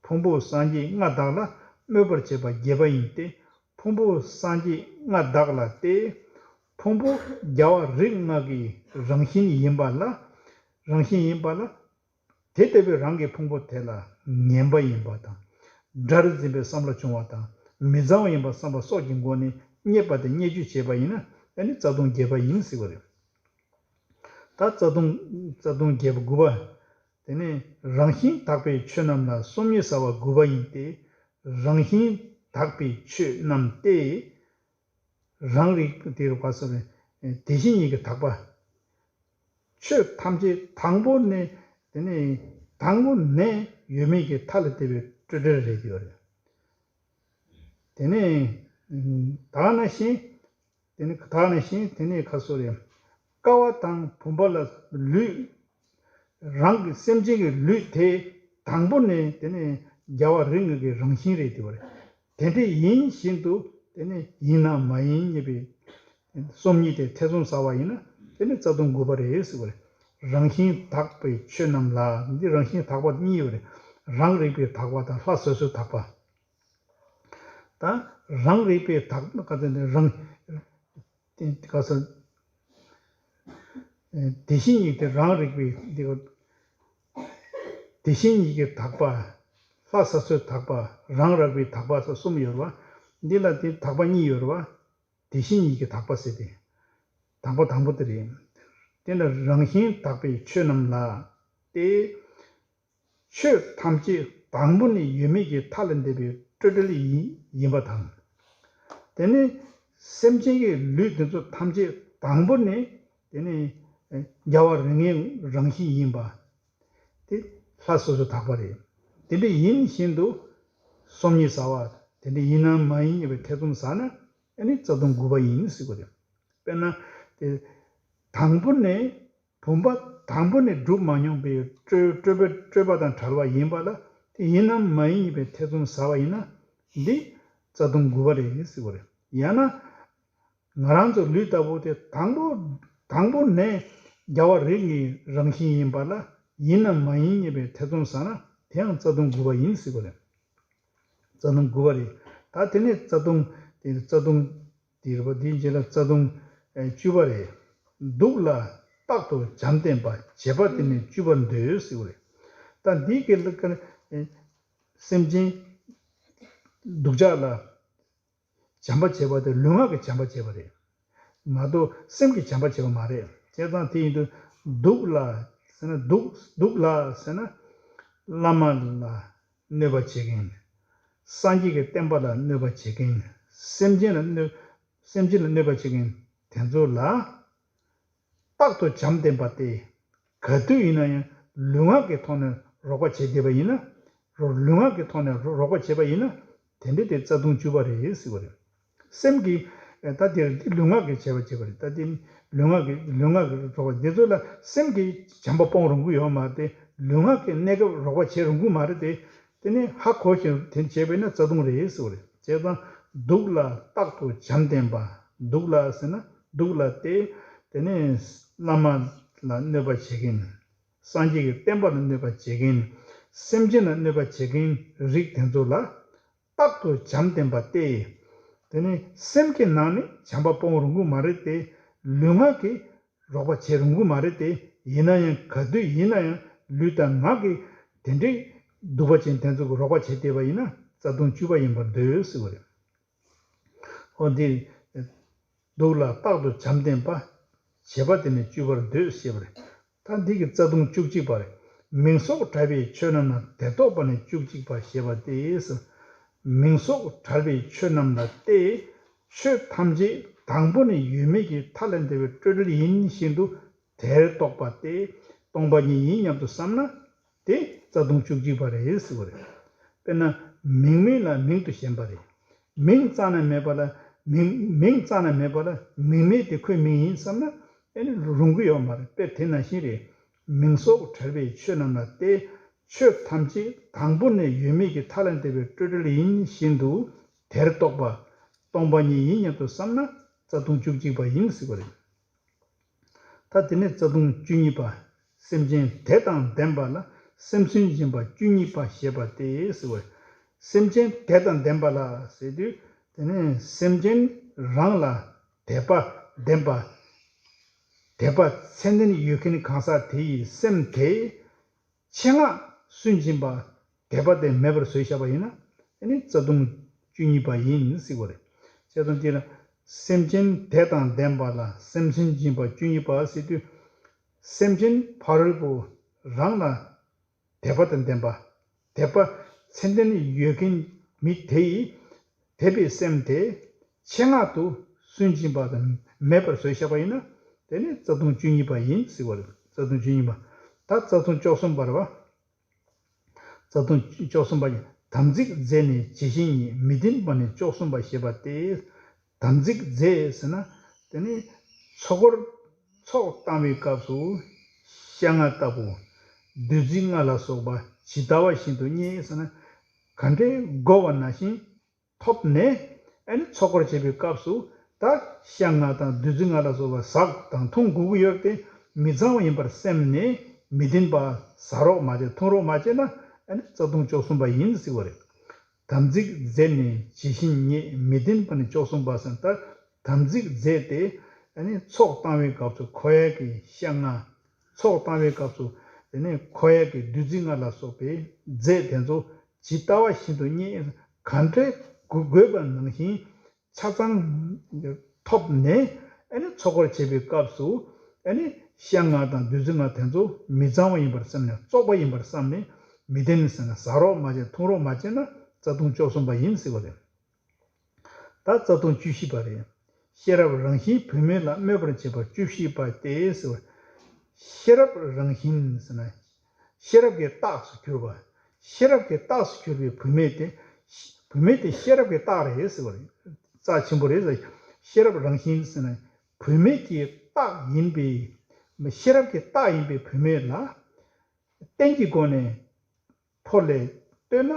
ཕུང་པོ་སངས་རྒྱས་ལྔ་དག་ལ། སྨོད་པར་བྱེད་པ་བརྒྱད་པ་ཡིན་ཏེ། ཕུང་པོ་སངས་རྒྱས་ལྔ་དག་ལ་སྟེ། ཕུང་པོ་རྒྱལ་བ་རིགས་ལྔ་གི་རང་བཞིན་ཡིན་པ་ལ། རང་བཞིན་ཡིན་པ་ལ། དེ་ལྟ་བུའི་རང་གི་ཕུང་པོ་དེ་ལ་ངན་པ་ཡིན་པ་དང་། དགྲར་འཛིན་པའི་བསམ་བློ་བྱུང་བ་དང་། མི་གཙང་བ་ཡིན་པར་བསམ་པ་སོགས་ཀྱི་སྒོ་ནས་རྙེད་པ་དེ་བརྙས་བཅོས་བྱས་པ་ཡིན་ན། ཨ་ནི་རྩ་ལྟུང་བརྒྱད་པ་ཡིན་ཟེར་བ་རེད། ད་རྩ་ལྟུང་། རྩ་ལྟུང་བརྒྱད་པ། དགུ་པ། དེ་ནི་རང་བཞིན་དག་པའི་ཆོས་རྣམས་ལ། སོམ་ཉི་ཟ་བ་དགུ་པ་ཡིན་ཏེ། རང་བཞིན་དག་པའི་ཆོས་རྣམས་ཏེ། རང་རིག་དེ་རུ་ག་ཟེར་བའི་དེ་བཞིན་ཉིད་ཀྱི་དག་པ། ཆོས་ཐམས་ཅད་དང་པོ་ནས། དེ་ནས་དང་པོ་ནས་ཡོད་མེད་ཀྱི་མཐའ་ལས་འདས་པའི་སྤྲོས་བྲལ་རེད་ཡོད་རེད། དེ་ནས་ད་ག་ནང་བཞིན། དེ་ནས་ད་ག་ནང་བཞིན། དེ་ནས་ཁ་སོ་རེད། ཀ་བ་དང་བུམ་པ་ལ་ལུས། རང་གི་སེམས་ཅན་གྱི་ལུས་དེ་དང་པོ་ནས་དེ་ནས་རྒྱལ་བ་རིགས་ལྔ་གི་རང་བཞིན་རེད་དེ་བ་རེད། དེ་འདྲ་ཡིན་བཞིན་དུ་དེ་ནས་ཡིན་ནམ་མ་ཡིན་གཉིས་པའི་སོམ་ཉི་དེ་ཐེ་ཚོམ་ཟ་བ་ཡིན་ན། དེ་ནི་རྩ་ལྟུང་དགུ་པ་རེད་ཟེར་བ་རེད། རང་བཞིན་དག་པའི་ཆོས་རྣམས་ལ། འདི་རང་བཞིན་དག་པ་གཉིས་ཡོད་རེད། རང་རིག་པའི་དག་པ་དང་ལྷ་སོ་སོའི་དག་པ། ད་རང་རིག་པའི་དག་པ་ག་ཚོད་ནི་རང་། དེ་ག་ཚོད། དེ་བཞིན་ཉིད་དེ་རང་རིག་པའི་འདི། དེ་བཞིན་ཉིད་ཀྱི་དག་པ། ལྷ་ས་སོའི་དག་པ། རང་རིག་པའི་དག་པ་སོགས་གསུམ་ཡོད་རེད་བ། འདི་ལ་དེ་དག་པ་གཉིས་ཡོད་རེད་བ། དེ་བཞིན་ཉིད་ཀྱི་དག་པ་ཟེར་ཏེ། དག་པ་དང་པོ་དེ་རེད། དེ་ནི་རང་བཞིན་དག་པའི་ཆོས་རྣམས་ལ་སྟེ། ཆོས་ཐམས་ཅད་དང་པོ་ནས་ཡོད་མེད་ཀྱི་མཐའ་ལས་འདས་པའི་སྤྲོས་བྲལ་ཡིན་ཡིན་པ་དང་། དེ་ནས་སེམས་ཅན་གྱི་ལུས་དེ་ཚོ་ཐམས་ཅད་དང་པོ་ནས་དེ་ནས་རྒྱལ་བ་རིགས་ལྔའི་རང་བཞིན་ཡིན་པ། དེ་ལྷ་སོ་སོའི་དག་པ་རེད། དེ་འདྲ་ཡིན་བཞིན་དུ་སོམ་ཉི་ཟ་བ། དེ་འདྲ་ཡིན་ནམ་མ་ཡིན་གཉིས་པའི་ཐེ་ཚོམ་ཟ་ན། ཨ་ནི་རྩ་ལྟུང་དགུ་པ་ཡིན་ཟེར་གྱི་རེད། དཔེར་ན། དེ་དང་པོ་ནས། བུམ་པ་དང་པོ་ནས་གྲུབ་མ་མྱོང་པའི་སྤྲོས་སྤྲོས་པ་སྤྲོས་པ་དང་བྲལ་བ་ཡིན་པ་ལ། དེ་ཡིན་ནམ་མ་ཡིན་གཉིས་པའི་ཐེ་ཚོམ་ཟ་བ་ཡིན་ན། འདི་རྩ་ལྟུང་དགུ་པ་རེད་ཟེར་བ་རེད། ཡང་ན། ང་རང་ཚོ་ལུས་ལྟ་བུ་དེ་དང་པོ། དང་པོ་ནས་རྒྱལ་བ་རིགས་ལྔའི་རང་བཞིན་ཡིན་པ་ལ། ཡིན་ནམ་མ་ཡིན་གཉིས་པའི་ཐེ་ཚོམ་ཟ་ན། དེ་ཡང་རྩ་ལྟུང་དགུ་པ་ཡིན་ཟེར་བ་རེད། རྩ་ལྟུང་དགུ་པ་རེད། ད་དེ་ནས་རྩ་ལྟུང་། དེ་རྩ་ལྟུང་། དེ་རེད་པ། དེའི་རྗེས་ལ་རྩ་ལྟུང་བཅུ་པ་རེད། སྡུག་ལ་རྟག་ཏུ་བྱམས་བསྟེན་པ། བྱེད་པ་དེ་ནི་བཅུ་པར་འདོད་ཟེར་བ་རེད། ད་འདི་གི་ལ་ཀ་སེམས་ཅན། སྡུག་ཅག་ལ་བྱམས་པ་བྱེད་པ་དེ་ལུས་ངག་གི་བྱམས་པ་བྱེད་པ་རེད། མ་གཏོགས་སེམས་ཀྱི་བྱམས་པ་བྱེད་པ་མ་རེད། བྱས་ཙང་དེ་ཡིན་དུས་སྡུག་ལ་ཟེར་ན་སྡུག་སྡུག་ལ་ཟེར་ན་བླ་མ་ལ་གནོད་པ་བྱེད་མཁན། སངས་རྒྱས་ཀྱི་བསྟན་པ་ལ་གནོད་པ་བྱེད་མཁན། སེམས་ཅན་ལ་གནོད་སེམས་ཅན་ལ་གནོད་པ་བྱེད་མཁན་དེ་ཚོ་ལ། རྟག་ཏུ་བྱམས་ལྡན་པ་སྟེ། ག་དུས་ཡིན་ན་ཡང་ལུས་ངག་གི་ཐོག་ནས་རོགས་པ་བྱེད་བསྡད་པ་ཡིན་ན། རོ་ལུས་ངག་གི་ཐོག་ནས་རོ་རོགས་པ་བྱེད་པ་ཡིན་ན། དེ་འདྲ་དེ་རྩ་ལྟུང་བཅུ་པ་རེད་ཟེར་བ་རེད། སེམས་ཀྱིས་ད་དེར་ལུས་ངག་གིས་བྱས་པ་བྱེད་པ་རེད། ད་དེ་ལུས་ངག་གི་ལུས་ངག་གི་རོགས་པ་འདི་ཚོ་ལ་སེམས་ཀྱིས་བྱམས་པ་སྤོང་རུང་གི་ཡོད་མ་རེད་དེ། ལུས་ངག་གི་གནས་སྐབས་རོགས་པ་བྱེད་རུང་གི་མ་རེད་དེ། དེ་ནི་ཧ་གོ་ཞིང་དེ་བྱས་པས་ན་རྩ་ལྟུང་རེད་ཟེར་བ་རེད། བྱས་ཙང་སྡུག་ལ་རྟག་ཏུ་བྱམས་ལྡན་པ། སྡུག་ལ་ཟེར་ན་སྡུག་ལ་སྟེ། དེ་ནི་བླ་མ་ལ་གནོད་པ་བྱེད་མཁན། སངས་རྒྱས་ཀྱི་བསྟན་པ་ལ་གནོད་པ་བྱེད་མཁན། སེམས་ཅན་ལ་གནོད་པ་བྱེད་མཁན་རིགས་དེ་ཚོ་ལ་རྟག་ཏུ་བྱམས་ལྡན་པ་སྟེ། དེ་ནི་སེམས་ཀྱི་ནང་ནས་བྱམས་པ་སྤོང་རུང་གི་མ་རེད་དེ། ལུས་ངག་གིས་རོགས་པ་བྱེད་རུང་གི་མ་རེད་དེ། ཡིན་ན་ཡང་ག་དུས་ཡིན་ན་ཡང་ལུས་དང་ངག་གིས་དེ་འདྲའི་སྡུག་པ་ཅན་དེ་ཚོ་གི་རོགས་པ་བྱེད་བསྡད་པ་ཡིན་ན་རྩ་ལྟུང་བཅུ་པ་ཡིན་པར་འདོད་ཟེར་བ་རེད། འོ་འདི། སྡུག་ལ་རྟག་ཏུ་བྱམས་ལྡན་པ། བྱེད་པ་དེ་ནི་བཅུ་པར་འདོད་ཞེས་པ་རེད། ད་འདི་གི་རྩ་ལྟུང་བཅུ་གཅིག་པ་རེད། མིང་སོགས་བྲལ་བའི་ཆོས་རྣམས་ལ་དེ་རྟོགས་པ་ནི་བཅུ་གཅིག་པ་ཞེས་པ་སྟེ། མིང་སོགས་བྲལ་བའི་ཆོས་རྣམས་ལ་སྟེ། ཆོས་ཐམས་ཅད་དང་པོ་ནས་ཡོད་མེད་ཀྱི་མཐའ་ལས་འདས་པའི་སྤྲོས་བྲལ་ཡིན་བཞིན་དུ་དེར་རྟོགས་པ་སྟེ། སྟོང་པ་ཉིད་ཡིན་སྙམ་དུ་བསམ་ན། དེ་རྩ་ལྟུང་བཅུ་གཅིག་པ་རེད་ཟེར་བ་རེད། དཔེར་ན། མིང་མེད་ལ་མིང་དུ་ཞེན་པ་རེད། མིང་རྩ་ནས་མེད་པ་ལ་མིང་མིང་རྩ་ནས་མེད་པ་ལ་མིང་མེད་དེ་ཁོའི་མིང་ཡིན་བསམ་ན་ཨེ་ནི་རུང་གི་ཡོད་མ་རེད། དཔེ་དེ་ནང་བཞིན་རེད། མིང་སོགས་བྲལ་བའི་ཆོས་རྣམས་ལ་སྟེ། ཆོས་ཐམས་ཅད་དང་པོ་ནས་ཡོད་མེད་ཀྱི་མཐའ་ལས་འདས་པའི་སྤྲོས་བྲལ་ཡིན་བཞིན་དུ་དེར་རྟོགས་པ། སྟོང་པ་ཉིད་ཡིན་སྙམ་དུ་བསམ་ན་རྩ་ལྟུང་བཅུ་གཅིག་པ་ཡིན་ཟེར་བ་རེད། ད་དེ་ནས་རྩ་ལྟུང་བཅུ་གཉིས་པ། སེམས་ཅན་དད་དང་ལྡན་པ་ལ་སེམས་སུན་འབྱིན་པ་བཅུ་གཉིས་པ་ཞེས་པ་སྟེ་ཟེར་བ། སེམས་ཅན་དད་དང་ལྡན་པ་ལ་ཟེར་དུས་དེ་ནས་སེམས་ཅན་རང་ལ་དད་པ་ལྡན་པ། དད་པ་ཚད་ལྡན་ཡོད་མཁན་གང་ཟག་དེ་ཡི་སེམས་དེ། ཆེད་མངགས་སུན་འབྱིན་པ། དད་པ་དེ་མེད་པར་བཟོས་བཞག་པ་ཡིན་ན། ཨ་ནི་རྩ་ལྟུང་བཅུ་གཉིས་པ་ཡིན་ཟེར་བ་རེད། བྱས་ཙང་འདི་ལ། སེམས་ཅན་དད་དང་ལྡན་པ་ལ་སེམས་སུན་འབྱིན་པ་བཅུ་གཉིས་པ་ཟེར་དུས། སེམས་ཅན་ཕ་རོལ་པོ་རང་ལ་དད་པ་དང་ལྡན་པ། དད་པ་ཚད་ལྡན་ཡོད་མཁན་མི་དེ་ཡིས་དད་པའི་སེམས་དེ་ཆེད་མངགས་དུ་སུན་འབྱིན་པ་དང་མེད་པར་བཟོས་བཞག་པ་ཡིན་ན། དེ་ནི་རྩ་ལྟུང་བཅུ་གཉིས་པ་ཡིན་ཟེར་བ་རེད། རྩ་ལྟུང་བཅུ་གཉིས་པ། ད་རྩ་ལྟུང་བཅུ་གསུམ་པ་རེད་བ། རྩ་ལྟུང་བཅུ་གསུམ་པ་ཡིན། དམ་ཚིག་རྫས་ནི་ཇི་བཞིན་ཉིད། མི་ལྡན་པ་ནི་བཅུ་གསུམ་པ་ཞེས་པ་སྟེ། དམ་ཚིག་རྫས་ཟེར་ན། དེ་ནི་ཚོགས་འཁོར་ཚོགས་བཏང་བའི་སྐབས་སུ་ཤ་ལྔ་ལྟ་བུ། བདུད་རྩི་ལྔ་ལ་སོགས་པ་ཇི་ལྟ་བ་བཞིན་དུ་རྙེད་ཟེར་ན། ག་འདྲའི་དགོས་པ་ནང་བཞིན། ཐོབ་ནས་ཨ་ནི་ཚོགས་འཁོར་བྱེད་པའི་སྐབས་སུ་ད་ཤ་ལྔ་དང་བདུད་རྩི་ལྔ་ལ་སོགས་པ་ཟ་དང་འཐུང་དགོས་ཀྱི་ཡོད་དེ་མི་གཙང་བ་ཡིན་པར་སེམས་ནས་མི་ལྡན་པ་ཟ་རོགས་མ་བྱེད་འཐུང་རོགས་མ་བྱེད་ན་ཨ་ནི་རྩ་ལྟུང་བཅུ་གསུམ་པ་ཡིན་ཟེར་བ་རེད། དམ་ཚིག་རྫས་ནི་ཇི་བཞིན་རྙེད། མི་ལྡན་པ་ནི་བཅུ་གསུམ་པ་ཟེར་ད་དམ་ཚིག་རྫས་དེ་ཨ་ནི་ཚོགས་བཏང་བའི་སྐབས་སུ་ཁོ་ཡ་གི་ཤ་ལྔ། ཚོགས་བཏང་བའི་སྐབས་སུ་དེ་ནས་ཁོ་ཡ་གི་བདུད་རྩི་ལྔ་ལ་སོགས་པའི་རྫས་དེ་ཚོ་ཇི་ལྟ་བ་བཞིན་དུ་རྙེད། ག་འདྲའི་དགོས་པ་ནང་བཞིན་ཆ་ཚང་ཐོབ་ནས་ཨ་ནི་ཚོགས་འཁོར་བྱེད་པའི་སྐབས་སུ་ཨ་ནི་ཤ་ལྔ་དང་བདུད་རྩི་ལྔ་དེ་ཚོ་མི་གཙང་བ་ཡིན་པར་སེམས་ནས་བཙོག་པ་ཡིན་པར་བསམ་ནས་མི་ལྡན་ཟེར་ན་ཟ་རོགས་མ་བྱེད་འཐུང་རོགས་མ་བྱེད་ན་རྩ་ལྟུང་བཅུ་གསུམ་པ་ཡིན་ཟེར་བ་རེད། ད་རྩ་ལྟུང་བཅུ་བཞི་པ་རེད། ཤེས་རབ་རང་བཞིན་བུད་མེད་ལ་སྨོད་པར་བྱེད་པ་བཅུ་བཞི་པ་སྟེ་ཟེར་བ། ཤེས་རབ་རང་བཞིན་ཟེར་ན། ཤེས་རབ་ཀྱི་རྟགས་སུ་གྱུར་པ། ཤེས་རབ་ཀྱི་རྟགས་སུ་གྱུར་པའི་བུད་མེད་དེ། བུད་མེད་དེ་ཤེས་རབ་ཀྱི་རྟགས་རེད་ཟེར་བ་རེད། རྩ་ཆེན་པོ་རེད་ཟེར། ཤེས་རབ་རང་བཞིན་ཟེར་ན། བུད་མེད་ཀྱི་རྟགས་ཡིན་པའི། ཤེས་རབ་ཀྱི་རྟགས་ཡིན་པའི་བུད་མེད་ལ། རྟེན་གྱི་སྒོ་ནས་ཕོ་ལས་ལྟོས་ན།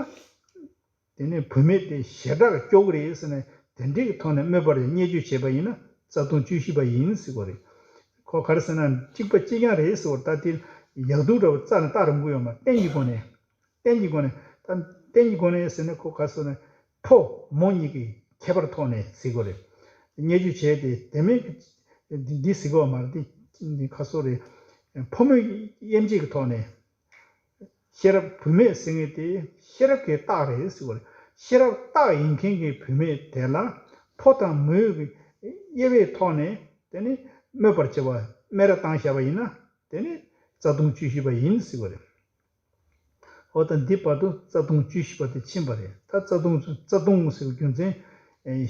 དེ་ནས་བུད་མེད་དེ་ཞེ་དྲག་སྐྱོ་གི་རེད་ཟེར་ནས་དེ་འདྲའི་ཐོག་ནས་སྨོད་པར་བརྙས་བཅོས་བྱས་པ་ཡིན་ན་རྩ་ལྟུང་བཅུ་བཞི་པ་ཡིན་ཟེར་གོ་རེད། ཁོ་ག་རེ་ཟེར་ན་གཅིག་པ་གཅིག་རྐྱང་རེད་ཟེར་བ་ད་དེ་ཡག་སྡུག་འདྲ་བ་རྩ་ནས་བལྟ་རུང་གི་ཡོད་མ་རྟེན་གྱི་སྒོ་ནས། རྟེན་གྱི་སྒོ་ནས་ད་རྟེན་གྱི་སྒོ་ནས་ཟེར་ནས་ཁོ་ག་རེ་ཟེར་ན་ཕོ་མོ་གཉིས་ཀྱི་ཁྱད་པར་ཐོག་ནས་ཟེར་གོ་རེད། བརྙས་བཅོས་བྱས་ཏེ་དེ་མིན་འདི་ཟེར་གོ་མ་རེད་འདི་ཁ་སོ་རེད། ཕོ་མོ་དབྱེ་འབྱེད་ཀྱི་ཐོག་ནས། ཤེས་རབ་བུད་མེད་ཟེར་མཁན་དེ་ཤེས་རབ་ཀྱི་རྟགས་རེད་ཟེར་བ་རེད། ཤེས་རབ་རྟགས་ཡིན་མཁན་གྱི་བུད་མེད་དེ་ལ་ཕོ་དང་མོའི་དབྱེ་བའི་ཐོག་ནས་དེ་ནི་སྨོད་པར་བྱེད་པ་སྨད་ར་བཏང་བཞག་པ་ཡིན་ན་དེ་ནི་རྩ་ལྟུང་བཅུ་བཞི་པ་ཡིན་ཟེར་བ་རེད། འོ་ད་འདི་བར་དུ་རྩ་ལྟུང་བཅུ་བཞི་པ་དེ་ཕྱིན་པ་རེད། ད་རྩ་ལྟུང་རྩ་ལྟུང་ཟེར་བའི་རྒྱུ་མཚན་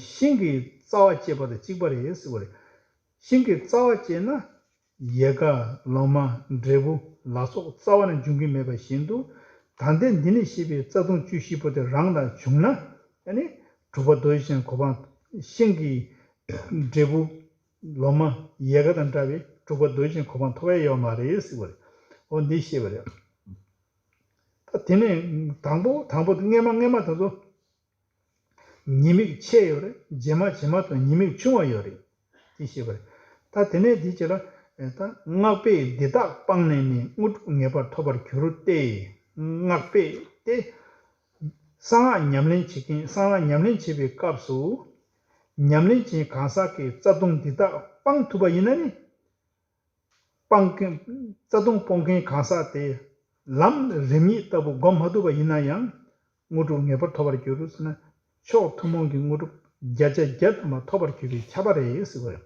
ཤིང་གི་རྩ་བ་བཅད་པ་དང་གཅིག་པ་རེད་ཟེར་བ་རེད། ཤིང་གི་རྩ་བ་བཅད་ན། ཡལ་ག་ལོ་མ་འབྲས་བུ་ལ་སོགས་རྩ་བ་ནས་འབྱུང་གི་མེད་པ་བཞིན་དུ། ད་ལྟའི་འདི་ནས་བཤད་པའི་རྩ་ལྟུང་བཅུ་བཞི་པོ་དེ་རང་ལ་བྱུང་ན་ཨ་ནི་དྲུག་པ་རྡོ་རྗེ་ཅན་གོ་འཕང་ཤིང་གི་འབྲས་བུ་ལོ་མ་ཡལ་ག་དང་འདྲ་བའི་དྲུག་པ་རྡོ་རྗེ་ཅན་གོ་འཕང་ཐོབ་ཡ་ཡོད་མ་རེད་ཟེར་བ་རེད། འོ་འདི་བཤད་པ་རེད། ད་དེ་ནས་དང་པོ་དང་པོ་དེ་སྔས་མ་སྔས་མ་དེ་ཚོ། ཉེས་དམིགས་ཆེ་ཡོད་རེད། རྗེས་མ་རྗེས་མ་དང་ཉེས་དམིགས་ཆུང་བ་ཡོད་རེད། དེ་ཤེས་པ་རེད། ད་དེ་ནས་འདི་བྱས་ལ། ད་སྔགས་པས་འདི་དག་སྤངས་ནས་ནི་དངོས་གྲུབ་ངེས་པར་ཐོབ་པར་འགྱུར་ཏེ། སྔགས་པས་ཏེ། གསང་སྔགས་ཉམས་ལེན་བྱེད་མཁན་གསང་སྔགས་ཉམས་ལེན་བྱེད་པའི་སྐབས་སུ། ཉམས་ལེན་བྱེད་མཁན་གང་ཟག་གིས་རྩ་ལྟུང་འདི་དག་སྤང་ཐུབ་པ་ཡིན་ན་ནི། སྤང་མཁན། རྩ་ལྟུང་སྤོང་མཁན་གང་ཟག་དེ་ལམ་རིམ་གཉིས་ལྟ་བུ་སྒོམ་མ་ཐུབ་པ་ཡིན་ན་ཡང་དངོས་གྲུབ་ངེས་པར་ཐོབ་པར་འགྱུར་ཟེར་ན། མཆོག་ཐུན་མོང་གི་དངོས་གྲུབ་བརྒྱ་ཆ་བརྒྱ་ཐམ་པ་ཐོབ་པར་འགྱུར་བའི་ཁྱབ་པ་རེད་ཟེར་བ་རེད།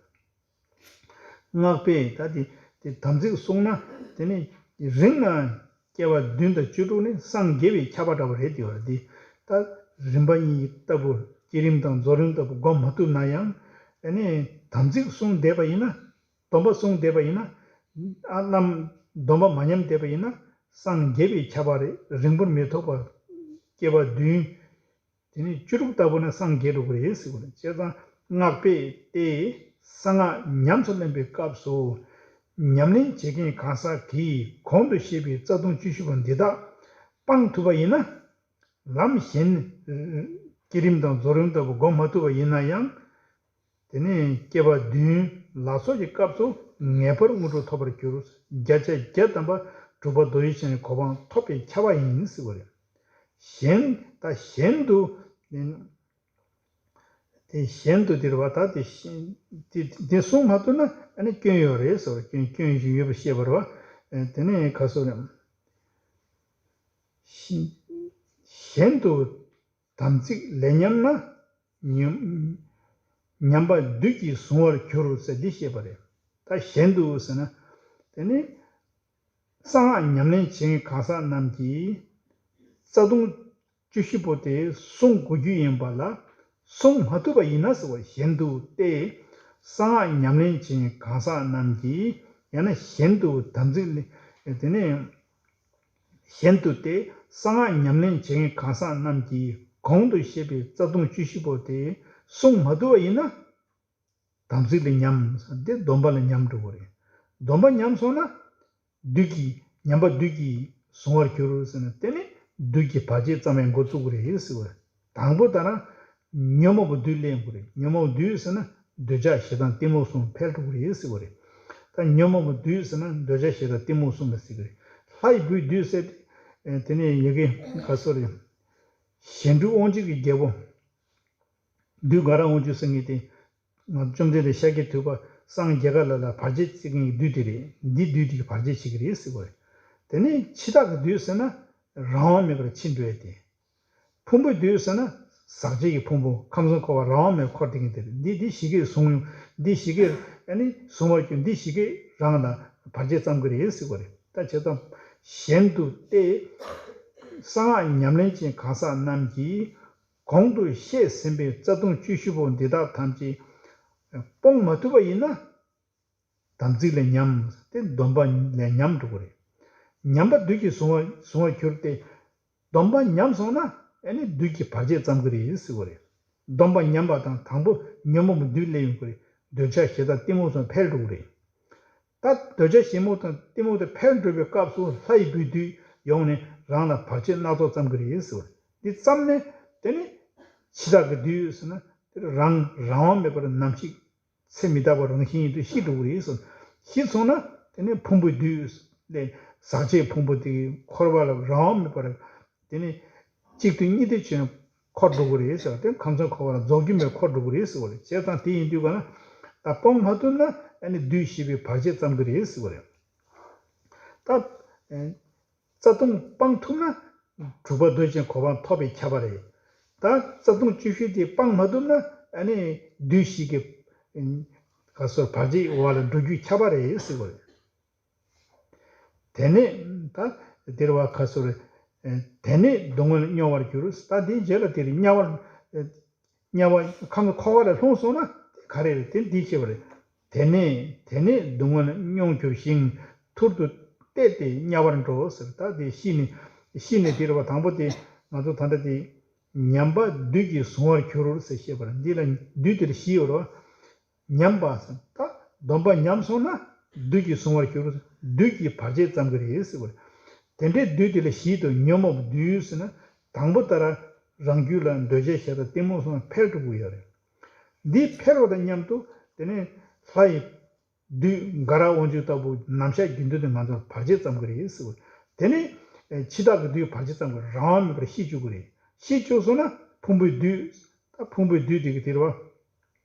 སྔགས་པས་ད་དེ་དེ་དམ་ཚིག་བསྲུངས་ན་དེ་ནི་རིང་ན་སྐྱེ་བ་བདུན་དང་བཅུ་དྲུག་ནི་སངས་རྒྱས་པའི་ཁྱབ་པ་འདྲ་བ་རེད་དེ་བ་འདི། ད་རིམ་པ་གཉིས་ལྟ་བུ་བསྐྱེད་རིམ་དང་རྫོགས་རིམ་ལྟ་བུ་སྒོམ་མ་ཐུབ་ན་ཡང་ཨ་ནི་དམ་ཚིག་བསྲུངས་བསྡད་པ་ཡིན་ན། སྡོམ་པ་བསྲུངས་བསྡད་པ་ཡིན་ན། ཨ་རྣམས་སྡོམ་པ་མ་ཉམས་བསྡད་པ་ཡིན་ན། སངས་རྒྱས་པའི་ཁྱབ་པ་རེད། རིང་པོར་མི་ཐོགས་པར་སྐྱེ་བ་བདུན། དེ་ནས་བཅུ་དྲུག་ལྟ་བུ་ན་སངས་རྒྱས་འགྲོ་གི་རེད་ཟེར་གི་རེད། བྱས་ཙང་སྔགས་པས་ཏེ། གསང་སྔགས་ཉམས་སུ་ལེན་པའི་སྐབས་སུ། ཉམས་ལེན་བྱེད་མཁན་གང་ཟག་གིས་གོང་དུ་བཤད་པའི་རྩ་ལྟུང་བཅུ་བཞི་པོ་འདི་དག་སྤང་ཐུབ་པ་ཡིན་ན། ལམ་གཞན། བསྐྱེད་རིམ་དང་རྫོགས་རིམ་ལྟ་བུ་སྒོམ་མ་ཐུབ་པ་ཡིན་ན་ཡང་། དེ་ནས་སྐྱེ་བ་བདུན་ལ་སོགས་ཀྱི་སྐབས་སུ་ངེས་པར་དངོས་གྲུབ་ཐོབ་པར་འགྱུར། བརྒྱ་ཆ་བརྒྱ་ཐམ་པ་དྲུག་པ་རྡོ་རྗེ་ཅན་གྱི་གོ་འཕང་ཐོབ་པའི་ཁྱབ་པ་ཡིན་ཟེར་བ་རེད། གཞན་ད་གཞན་དུ། དེ་གཞན་དུ་དེ་རེད་བ། ད་དེ་གཞན་དེ་དེ་གསུང་མ་ཐུབ་ན་ཨ་ནི་སྐྱོན་ཡོད་རེད་ཟེར་བ། སྐྱོན་སྐྱོན་ཞིག་ཡོད་པ་ཤེས་པ་རེད་བ། དེ་ནས་ག་སོ་རེད། གཞན་དུ་དམ་ཚིག་ལས་ཉམས་ན། ཉམས་ཉམས་པ་བདུད་ཀྱིས་གཟུང་བར་འགྱུར་ཟེར་འདི་བཤད་པ་རེད། ད་གཞན་དུ་ཟེར་ན། དེ་ནི་གསང་སྔགས་ཉམས་ལེན་བྱེད་མཁན་གང་ཟག་རྣམས་ཀྱིས་རྩ་ལྟུང་བཅུ་བཞི་པོ་དེ་བསྲུང་དགོས་རྒྱུ་ཡིན་པ་ལ་བསྲུང་མ་ཐུབ་པ་ཡིན་ན་ཟེར་བ། གཞན་དུ་སྟེ། གསང་སྔགས་ཉམས་ལེན་བྱེད་མཁན་གང་ཟག་རྣམས་ཀྱིས་ཡང་ན་གཞན་དུ་དམ་ཚིག་ལས་དེ་ནི། གཞན་དུ་སྟེ་གསང་སྔགས་ཉམས་ལེན་བྱེད་མཁན་གང་ཟག་རྣམས་ཀྱིས་གོང་དུ་བཤད་པའི་རྩ་ལྟུང་བཅུ་བཞི་པོ་དེ་བསྲུང་མ་ཐུབ་པ་ཡིན་ན། དམ་ཚིག་ལས་ཉམས་ཟེར་དེ་སྡོམ་པ་ལས་ཉམས་འགྲོ་གི་རེད། སྡོམ་པ་ཉམས་སོང་ན། བདུད་ཀྱིས་ཉམས་པ་བདུད་ཀྱིས་གཟུང་བར་འགྱུར་ཟེར་ན་དེ་ནི་བདུད་ཀྱིས་བར་ཆད་བརྩམས་པའི་འགོ་བཙུགས་ཀྱི་རེད་ཟེར་བ་རེད། དང་པོ་ལྟར་ན། ཉོན་མོངས་པ་བདུད་གླས་དགོས་རེད། ཉོན་མོངས་པ་བདུད་ཟེར་ན་འདོད་ཆགས་ཞེ་སྡང་གཏི་མུག་གསུམ་འཕེལ་འགྲོ་གི་རེད་ཟེར་བ་རེད། ད་ཉོན་མོངས་པ་བདུད་ཟེར་ན་འདོད་ཆགས་ཞེ་སྡང་གཏི་མུག་གསུམ་ལ་ཟེར་གི་རེད། ལྷ་ཡི་བུའི་བདུད་ཟེར་ཏེ། དེ་ནས་ཡི་གེ་ག་སོ་རེད། གཞན་འཕྲུལ་དབང་ཕྱུག་གི་རྒྱལ་པོ། བདུད་དགའ་རབ་དབང་ཕྱུག་ཟེར་མཁན་དེ། ང་བཅོམ་ལྡན་འདས་ཤཱཀྱ་ཐུབ་པ་སངས་རྒྱས་ག་ལ་ལ་བར་ཆད་བྱེད་མཁན་གྱི་བདུད་དེ་རེད། འདི་བདུད་དེ་གིས་བར་ཆད་བྱེད་ཀྱི་རེད་ཟེར་བ་རེད། དེ་ནས་འཆི་བདག་གི་བདུད་ཟེར་ན་རང་དབང་མེད་པར་འཆི་འགྲོ་ཡ་དེ། ཕུང་པོའི་བདུད་ཟེར་ན་ཟག་བཅས་ཀྱི་ཕུང་པོ་ཁམས་གསུམ་འཁོར་བ་རང་དབང་མེད་འཁོར་བསྡད་མཁན་དེ་རེད། འདི་འདི་ཞིག་གིས་བཟུང་ཡོང་། འདི་ཞིག་གིས་ཨ་ནི་བཟུང་བར་གྱུར། འདི་ཞིག་གིས་རང་ལ་བར་ཆད་བརྩམ་གྱི་རེད་ཟེར་བ་རེད། ད་བྱས་ཙང་གཞན་དུ་སྟེ། གསང་སྔགས་ཉམས་ལེན་ཅན་གང་ཟག་རྣམས་ཀྱིས། གོང་དུ་བཤད་ཟིན་པའི་རྩ་ལྟུང་བཅུ་བཞི་པོ་འདི་དག་ཐམས་ཅད་སྤོང་མ་ཐུབ་པ་ཡིན་ན། དམ་ཚིག་ལས་ཉམས་ཏེ་སྡོམ་པ་ལས་ཉམས་འགྲོ་གི་རེད། ཉམས་པ་བདུད་ཀྱིས་བཟུང་བ་བཟུང་བར་གྱུར་ཏེ། སྡོམ་པ་ཉམས་སོང་ན་ཨ་ནི་བདུད་ཀྱིས་བར་ཆད་བརྩམ་གི་རེད་ཟེར་བ་རེད། སྡོམ་པ་ཉམས་པ་དང་དང་པོ་ཉོན་མོངས་པ་བདུད་སླེབས་ཡོང་གི་རེད། འདོད་ཆགས་ཞེ་སྡང་གཏི་མུག་སོགས་འཕེལ་འགྲོ་གི་རེད། ད་འདོད་ཆགས་ཞེ་སྡང་དང་གཏི་མུག་དེ་འཕེལ་འགྲོ་བའི་སྐབས་སུ་ལྷ་ཡི་བུའི་བདུད་ཡོང་ནས་རང་ལ་བར་ཆད་སྣ་ཚོགས་བརྩམ་གི་རེད་ཟེར་བ་རེད། འདི་བརྩམས་ནས་དེ་ནི་འཆི་བདག་གི་བདུད་ཟེར་ན་དེ་རང་རང་དབང་མེད་པར་ནམ་ཞིག་ཚེ་མི་རྟག་པ་རང་བཞིན་ཡིན་དུས་ཤི་འགྲོ་གི་རེད་ཟེར། ཤི་སོང་ན་དེ་ནི་ཕུང་པོའི་བདུད་ལས་ཟག་བཅས་ཕུང་པོ་དེ་འཁོར་བ་ལ་རང་དབང་མེད་པར། དེ་ནི་གཅིག་ཏུ་གཉིས་ཏུ་བྱས་འཁོར་འགྲོ་གི་རེད་ཟེར། དེ་ཁམས་གསུམ་འཁོར་བ་ལ་རྫོགས་རྒྱུ་མེད་འཁོར་འགྲོ་གི་རེད་ཟེར་བ་རེད། བྱས་ཙང་དེ་ཡིན་དུས་ག་ན་ད་སྤོང་མ་ཐུབ་ན་ཨ་ནི་བདུད་ཞེས་པའི་བར་ཆད་བརྩམ་གི་རེད་ཟེར་བ་རེད། ད་རྩ་ལྟུང་སྤང་ཐུབ་ན་དྲུག་པ་རྡོ་རྗེ་གོ་འཕང་ཐོབ་པའི་ཁྱབ་པ་རེད། ད་ ད་རྩ་ལྟུང་བཅུ་བཞི་དེ་སྤང་མ་ཐུབ་ན་ཨ་ནི་བདུད་བཞི་གི་ག་སོ་བར་ཆད་འོག་ལ་འགྲོ་རྒྱུ་ཁྱབ་པ་རེད་ཟེར་བ་རེད། དེ་ནས་ད་དེར་བ་ག་སོ་རེད། དེ་ནས་སྡུག་བསྔལ་མྱོང་བར་འགྱུར། ད་དེའི་རྗེས་ལ་དེར་དམྱལ་བར་དམྱལ་བ་ཁམས་འཁོར་བ་ལ་ལྷུང་སོང་ན་ག་རེ་རེད། དེ་འདི་ཤེས་པ་རེད། དེ་ནས་དེ་ནས་སྡུག་བསྔལ་མྱོང་འགྱུར་ཞིང་། ཐུར་དུ་བལྟས་ཏེ་དམྱལ་བར་འགྲོ་ཟེར། ད་དེ་ཤི་ནས་ཤི་ནས་དེ་རུ་བ་དང་པོ་དེ་ང་ཚོ་ད་ལྟ་དེ་ཉམས་པ་བདུད་ཀྱིས་གཟུང་བར་འགྱུར་ཟེར་བཤད་པ་རེད། འདི་ལ་བདུད་དེར་ཤི་ཡོད་རོ། ཉམས་པ་ཟེར་ད་སྡོམ་པ་ཉམས་སོང་ན་བདུད་ཀྱིས་གཟུང་བར་འགྱུར། བདུད་ཀྱིས་བར་ཆད་བརྩམ་གྱི་རེད་ཟེར་བ་རེད། དེ་འདྲའི་བདུད་དེ་ལ་ཞིག་ཏུ་ཉོན་མོངས་བདུད་ཟེར་ན་དང་པོ་ལྟར་རང་རྒྱུད་ལ་འདོད་ཆགས་ཞེ་སྡང་གཏི་མུག་གསུམ་འཕེལ་འགྲོ་གི་ཡོད་རེད། འདི་འཕེལ་བ་དང་མཉམ་དུ་དེ་ནས་ལྷ་ཡི་བདུད་དགའ་རབ་དབང་ཕྱུག་ལྟ་བུ་ནམ་ཞག་རྒྱུན་དུ་དེ་ང་ཚོར་བར་ཆད་བརྩམ་གི་རེད་ཟེར་བ། དེ་ནས་འཆི་བདག་གི་བདུད་བར་ཆད་བརྩམ་གི་རང་དབང་མེད་པར་ཤི་བཅུག་གི་རེད། ཤི་བཅུག་སོང་ན་ཕུང་པོའི་བདུད་ད་ཕུང་པོའི་བདུད་དེ་གི་དེ་རུ་བ།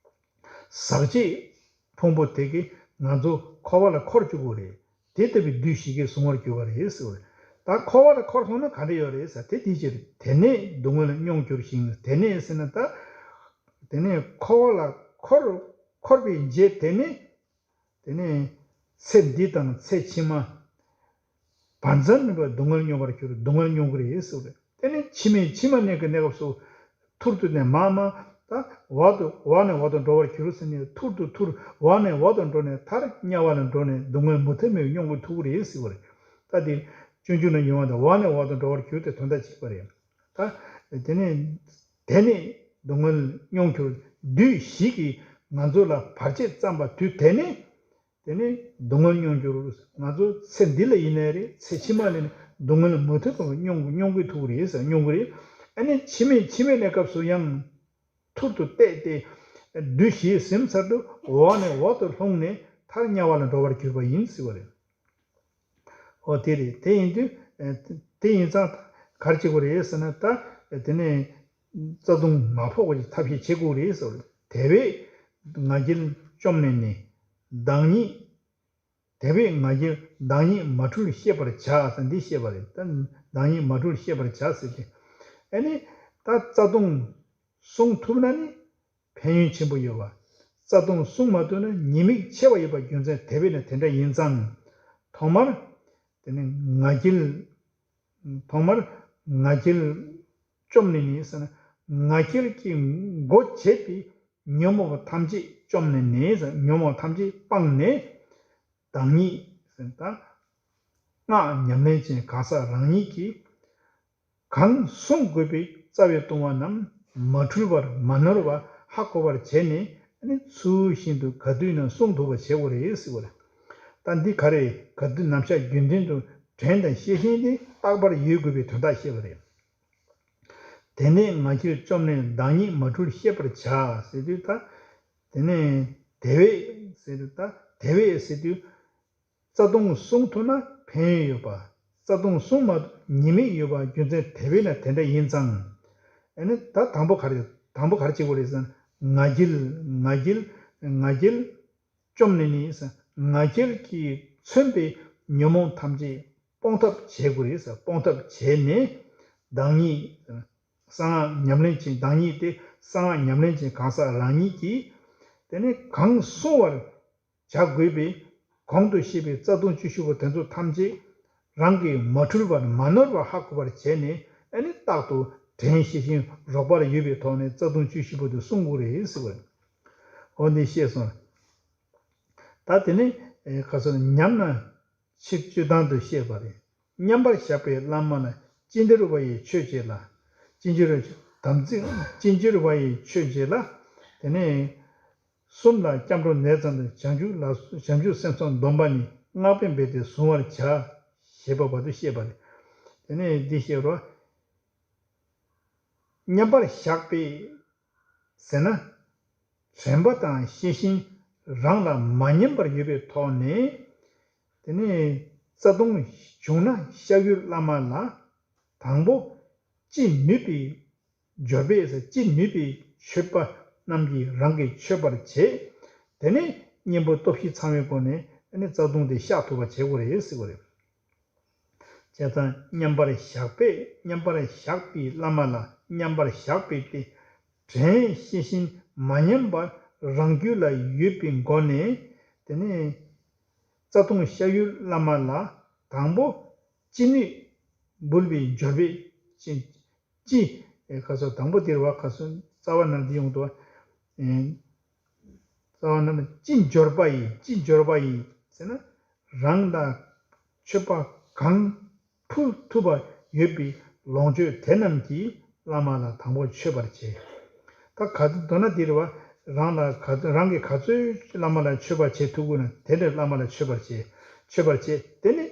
ཟག་བཅས་ཕུང་པོ་དེ་གིས་ང་ཚོ་འཁོར་བ་ལ་འཁོར་བཅུག་གི་རེད། དེ་ལྟ་བུའི་བདུད་བཞི་གིས་གཟུང་བར་གྱུར་པ་རེད་ཟེར་བ་རེད། ད་འཁོར་བ་ལ་འཁོར་སོང་ན་ག་འདྲ་ཡོད་རེད་ཟེར་དེ་དེའི་ཕྱིར། དེ་ནས་སྡུག་བསྔལ་མྱོང་འགྱུར་ཞིང་། དེ་ནས་ཟེར་ན་ད་དེ་ནས་འཁོར་བ་ལ་འཁོར་འཁོར་བའི་རྗེས་དེ་ནས་དེ་ནས་ཚེ་འདི་དང་ཚེ་ཕྱི་མ་བར་མཚམས་མེད་པར་སྡུག་བསྔལ་མྱོང་བར་འགྱུར། སྡུག་བསྔལ་མྱོང་གི་རེད་ཟེར་བ་རེད། དེ་ནས་ཕྱི་མའི་ཕྱི་མ་གནས་ཀྱི་གནས་སྐབས་སུ་ཐུར་དུ་ནས་མར་མར་ད་འོག་ཏུ་འོག་ནས་འོག་ཏུ་འགྲོ་བར་འགྱུར་ཟེར་ནས་ཐུར་དུ་ཐུར་འོག་ནས་འོག་ཏུ་འགྲོ་ནས་མཐར་དམྱལ་བ་ལ་འགྲོ་ནས་སྡུག་བསྔལ་མུ་མཐུད་མེད་པར་མྱོང་དགོས་ཐུག་གི་རེད་ཟེར་བ་རེད། ད་དེ་སྤྱོད་འཇུག་ན་ཡོང་བ་དང་འོག་ནས་འོག་ཏུ་འགྲོ་བར་འགྱུར་ཏེ་དོན་དག་གཅིག་པ་རེད། ད་དེ་ནས་དེ་ནས་སྡུག་བསྔལ་མྱོང་འགྱུར། བདུད་བཞི་གིས་ང་ཚོ་ལ་བར་ཆད་བརྩམས་པ་དུས་དེ་ནས་དེ་ནས་སྡུག་བསྔལ་མྱོང་འགྱུར། ང་ཚོ་ཚེ་འདི་ལ་ཡིན་ནའི་རེད། ཚེ་ཕྱི་མ་ལ་ནི་སྡུག་བསྔལ་མུ་མཐུད་དུ་མྱོང་མྱོང་གི་ཐུག་རེད་ཟེར། མྱོང་གི་རེད། ཨ་ནི་ཕྱི་མའི་ཕྱི་མའི་གནས་སྐབས་སུ་ཡང་ཐུར་དུ་བལྟས་ཏེ་བདུད་བཞི་ཟིན་ཚར་དུས་འོག་ནས་འོག་ཏུ་ལྷུང་ནས་མཐར་དམྱལ་བ་ལ་འགྲོ་བར་གྱུར་པ་ཡིན་ཟེར་བ་རེད། ཨོ་དེ་རེད། དེ་ཡིན་དུས་དེ་ཡིན་ཙང་ག་རེ་བྱེད་དགོས་རེད་ཟེར་ན། ད་དེ་ནས་རྩ་ལྟུང་མ་ཕོག་པ་ཞིག་ཐབས་ཤེས་བྱེད་དགོས་རེད་ཟེར་བ་རེད། དེ་བས་ང་རྒྱལ་བཅོམ་ནས་ནི་བདག་ཉིད། དེ་བས་ང་རྒྱལ་བདག་ཉིད་མ་འཁྲུལ་ཤེས་པར་བྱ་ཟེར་འདི་བཤད་པ་རེད། ད་བདག་ཉིད་མ་འཁྲུལ་ཤེས་པར་བྱ་ཟེར་ཏེ། ཨ་ནི་ད་རྩ་ལྟུང་བསྲུང་ཐུབ་ན་ནི་ཕན་ཡོན་ཆེན་པོ་ཡོད་པ། རྩ་ལྟུང་བསྲུང་མ་ཐུབ་ན་ཉེས་དམིགས་ཆེ་བ་ཡོད་པ་རྒྱུ་མཚན་དེ་བས་ན་དེ་འདྲ་ཡིན་ཙང་། ཐོག་མར་དེ་ནི་ང་རྒྱལ། ཐོག་མར་ང་རྒྱལ་བཅོམ་ནས་ནི་ཟེར་ན། ང་རྒྱལ་གྱི་སྒོ་འབྱེད་པའི་ཉོན་མོངས་པ་ཐམས་ཅད་བཅོམ་ནས་ནི་ཟེར། ཉོན་མོངས་པ་ཐམས་ཅད་སྤངས་ནས་བདག་ཉིད་ཟེར། ད་སྔགས་ཉམས་ལེན་ཅན་གང་ཟག་རང་ཉིད་ཀྱིས་གང་བསྲུང་དགོས་པའི་རྩ་བའི་ལྟུང་བ་རྣམས་མ་འཁྲུལ་བར་མ་ནོར་བར་ཧ་གོ་བར་བྱས་ནས་ཚུལ་བཞིན་དུ་ག་དུས་ན་བསྲུང་ཐུབ་པ་བྱེད་དགོས་རེད་ཟེར་བ་རེད། ད་འདི་ག་རེ་ག་དུས་ནམ་ཞག་རྒྱུན་ལྡན་དུ་དྲན་དང་ཤེས་བཞིན་ཏེ་རྟག་པར་ཡོད་དགོས་པའི་དོན་དག་བཤད་པ་རེད། དེ་ནས་ང་རྒྱལ་བཅོམ་ནས་བདག་ཉིད་མ་འཁྲུལ་ཤེས་པར་བྱ་ཟེར་དུས། ད་དེ་ནས་དེ་བས་ཟེར་དུས། ད་དེ་བས་ཟེར་དུས། རྩ་ལྟུང་བསྲུང་ཐུབ་ན་ཕན་ཡོན་ཡོད་པ། རྩ་ལྟུང་བསྲུང་མ་ཐུབ་ཉེས་དམིགས་ཡོད་པ་རྒྱུ་མཚན་དེ་བས་ན་དེ་འདྲ་ཡིན་ཙང་། ཨ་ནི་ད་དང་པོ་ག་རེ་དང་པོ་ག་རེ་བྱེད་དགོས་རེད་ཟེར་ན། ང་རྒྱལ་ང་རྒྱལ་ང་རྒྱལ་བཅོམ་ནས་ནི་ཟེར། ང་རྒྱལ་གྱིས་མཚོན་པའི་ཉོན་མོངས་ཐམས་ཅད་སྤོང་ཐབས་བྱེད་དགོས་རེད་ཟེར། སྤོང་ཐབས་བྱས་ནས་བདག་ཉིད་གསང་སྔགས་ཉམས་ལེན་ཅན། བདག་ཉིད་དེ་གསང་སྔགས་ཉམས་ལེན་ཅན་གང་ཟག་རང་ཉིད་ཀྱིས་དེ་ནས་གང་བསྲུང་བར་བྱ་དགོས་པའི་གོང་དུ་བཤད་པའི་རྩ་ལྟུང་བཅུ་བཞི་པོ་དེ་ཚོ་ཐམས་ཅད་རང་གིས་མ་འཁྲུལ་བར་མ་ནོར་བར་ཧ་གོ་བར་བྱས་ནས། ཨ་ནི་རྟག་ཏུ་དྲན་ཤེས་བཞིན་རོགས་པར་ཡོད་པའི་ཐོག་ནས་རྩ་ལྟུང་བཅུ་བཞི་པོ་དེ་བསྲུང་དགོས་རེད་ཟེར་བ་རེད། འོ་འདི་བཤད་སོང་། ད་དེ་ནས་ཨེ་ག་ཚོད་ཉམས་ན་ཕྱིར་བཅོས་སྟངས་དུ་བཤད་པ་རེད། མཉམ་པར་བཞག་པའི་བླ་མ་ལ། ཅི་འདྲ་བ་ཡི་ཆོས་བྱེད་ལ། ཅི་འདྲ་དམ་ཚིག་ཅི་འདྲ་བ་ཡི་ཆོས་བྱེད་ལ། དེ་ནས་གསུམ་ལ་སྐྱབས་འགྲོ་ནས་ཙམ་དུ། བྱང་ཆུབ་ལ་བྱང་ཆུབ་སེམས་ཙམ་སྡོམ་པ་ནི། སྔགས་ཕན་འབད་དེ་གཟུང་བར་བྱ། ཞེས་པ་བར་དུ་བཤད་པ་རེད། དེ་ནས་འདི་བཤད་རོ། མཉམ་པར་བཞག་པའི་ཟེར་ན། དྲན་པ་དང་ཤེས་བཞིན་རང་ལ་མ་ཉམས་པར་ཡོད་པའི་ཐོག་ནས། དེ་ནས་རྩ་ལྟུང་བྱུང་ན་གཤེགས་ཡུལ་བླ་མ་ལ་དང་པོ་ཅི་ནུས་པའི་འབྱོར་པས་ཟེར། ཅི་ནུས་པའི་མཆོད་པ་རྣམས་ཀྱིས་རང་གི་མཆོད་པར་བྱེད། དེ་ནས་གཉེན་པོ་སྟོབས་བཞི་ཚང་བའི་སྒོ་ནས་ཨ་ནི་རྩ་ལྟུང་དེ་བཤགས་ཐུབ་པ་བྱེད་དགོས་རེད་ཟེར་བ་རེད། བྱས་ཙང་མཉམ་པར་བཞག་པས། མཉམ་པར་བཞག་པའི་བླ་མ་ལ། མཉམ་པར་བཞག་པའི་སྟེ། དྲན་ཤེས་བཞིན་མ་ཉམས་པར་རང་རྒྱུད་ལ་ཡོད་པའི་སྒོ་ནས། དེ་ནས་རྩ་ལྟུང་གཤགས་ཡུལ་བླ་མ་ལ་དང་པོ་ཅི་ནུས་འབུལ་བའི་འབྱོར་པས་ཅི། ཅི། ཨེ་ཁ་སོ་དང་པོ་དེར་བ་ཁ་སོ་རྩ་བ་ན་འདི་ཡོང་དུ་བ། ཨེ་རྩ་བ་ན་ཅི་འབྱོར་པ་ཡིས་ཅི་འབྱོར་པ་ཡིས་ཟེར་ན། རང་ལ་མཆོད་པ་གང་ཕུལ་ཐུབ་པ་ཡོད་པའི་ལོངས་སྤྱོད་དེ་རྣམས་ཀྱིས་བླ་མ་ལ་དང་པོ་མཆོད་པར་བྱེད། ད་ག་མདོར་ན་འདིར་བ། རང་ལ་ག་རང་གིས་ག་ཚོད་བླ་མ་ལ་མཆོད་པ་བྱེད་ཐུབ་དགོས་ན་དེ་འདྲ་བླ་མ་ལ་མཆོད་པར་བྱེད། མཆོད་པར་བྱེད། དེ་ནི་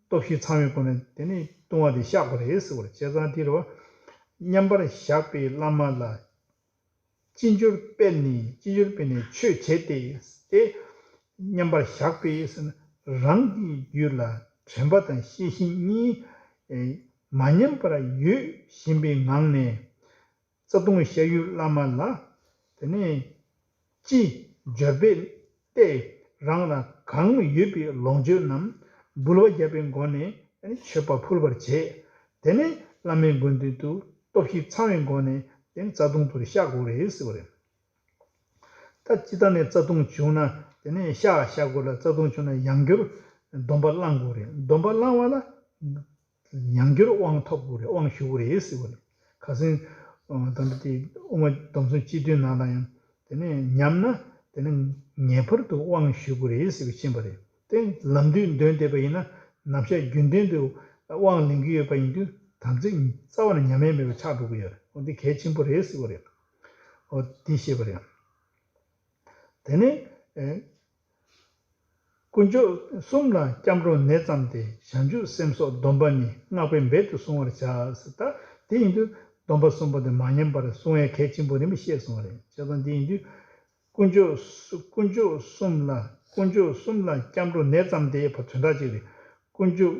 སྟོབས་བཞི་ཚང་བའི་སྒོ་ནས་དེ་ནི་ལྟུང་བ་དེ་བཤགས་དགོས་རེད་ཟེར་བ་རེད། བྱས་ཙང་འདིར་བ། མཉམ་པར་བཞག་པའི་བླ་མ་ལ་ཅི་འབྱོར་སྤེལ་ནས་ཅི་འབྱོར་སྤེལ་ནས་མཆོད་བྱས་ཏེ། དེ་མཉམ་པར་བཞག་པའི་ཟེར་ན། རང་གི་རྒྱུད་ལ་དྲན་པ་དང་ཤེས་བཞིན་གཉིས་མ་ཉམས་པར་ཡོད་བཞིན་པའི་ངང་ནས། རྩ་ལྟུང་གཤགས་ཡུལ་བླ་མ་ལ། དེ་ནས་ཅི་འབྱོར་པས་ཏེ། རང་ལ་གང་ཡོད་པའི་ལོངས་སྤྱོད་རྣམས་འབུལ་བ་བརྒྱབ་པའི་སྒོ་ནས་མཆོད་པ་ཕུལ་བར་བྱེད། དེ་ནས་བླ་མའི་མགོན་དོན་དུ་སྟོབས་བཞི་ཚང་བའི་སྒོ་ནས་དེ་ནས་རྩ་ལྟུང་དུ་བཤགས་དགོས་རེད་ཟེར་བ་རེད། ད་སྤྱིར་བཏང་ནས་རྩ་ལྟུང་བྱུང་ན་དེ་ནས་བཤགས་བཤགས་དགོས་ལ། རྩ་ལྟུང་བྱུང་ན་ཡང་བསྐྱར་སྡོམ་པ་བླང་དགོས་རེད། སྡོམ་པ་བླང་བ་ལ། ཡང་བསྐྱར་དབང་ཐོབ་དགོས་རེད། དབང་ཞུ་དགོས་རེད་ཟེར་བ་རེད། ཁ་སང་ད་ལྟ་དེ་དབུ་མ་སྡོམ་གསུམ་སྤྱི་དོན་ནང་ལ་ཡང་དེ་ནས་ཉམས་ན་དེ་ནས་ངེས་པར་དུ་དབང་ཞུ་དགོས་རེད་ཟེར་བ་ཕྱིན་པ་རེད། དེ་ལམ་དུས་འདོན་བསྡད་པ་ཡིན་ན། ནམ་ཞག་རྒྱུན་ལྡན་དུ་དབང་ལེན་གྱི་ཡོད་པ་ཡིན་དུས་དམ་ཚིག་རྩ་བ་ནས་ཉམས་ཡས་མེད་པ་ཆགས་འགྲོ་གི་ཡོད་རེད། འོ་འདི་གལ་ཆེན་པོ་རེད་ཟེར་བ་རེད། འོ་འདི་ཤེས་པ་རེད། དེ་ནས་ཨེ། དཀོན་མཆོག་གསུམ་ལ་སྐྱབས་འགྲོ་ནས་བརྩམས་ཏེ། བྱང་ཆུབ་སེམས་སོགས་སྡོམ་པ་ནི། སྔགས་པས་འབད་དུ་བཟུང་བར་བྱ། ད་དེ་ཡིན་དུས་སྡོམ་པ་གསུམ་པོ་དེ་མ་ཉམས་པར་སྲུང་ཡས་གལ་ཆེན་པོ་རིམ་པས་བཤད་སོང་བ་རེད། བྱས་ཙང་དེ་ཡིན་དུས་དཀོན་མཆོག་གསུ་དཀོན་མཆོག་གསུམ་ལ་དཀོན་མཆོག་གསུམ་ལ་སྐྱབས་འགྲོ་ནས་བརྩམས་ཏེ་བ་དོན་དག་ཅིག་རེད། དཀོན་མཆོག་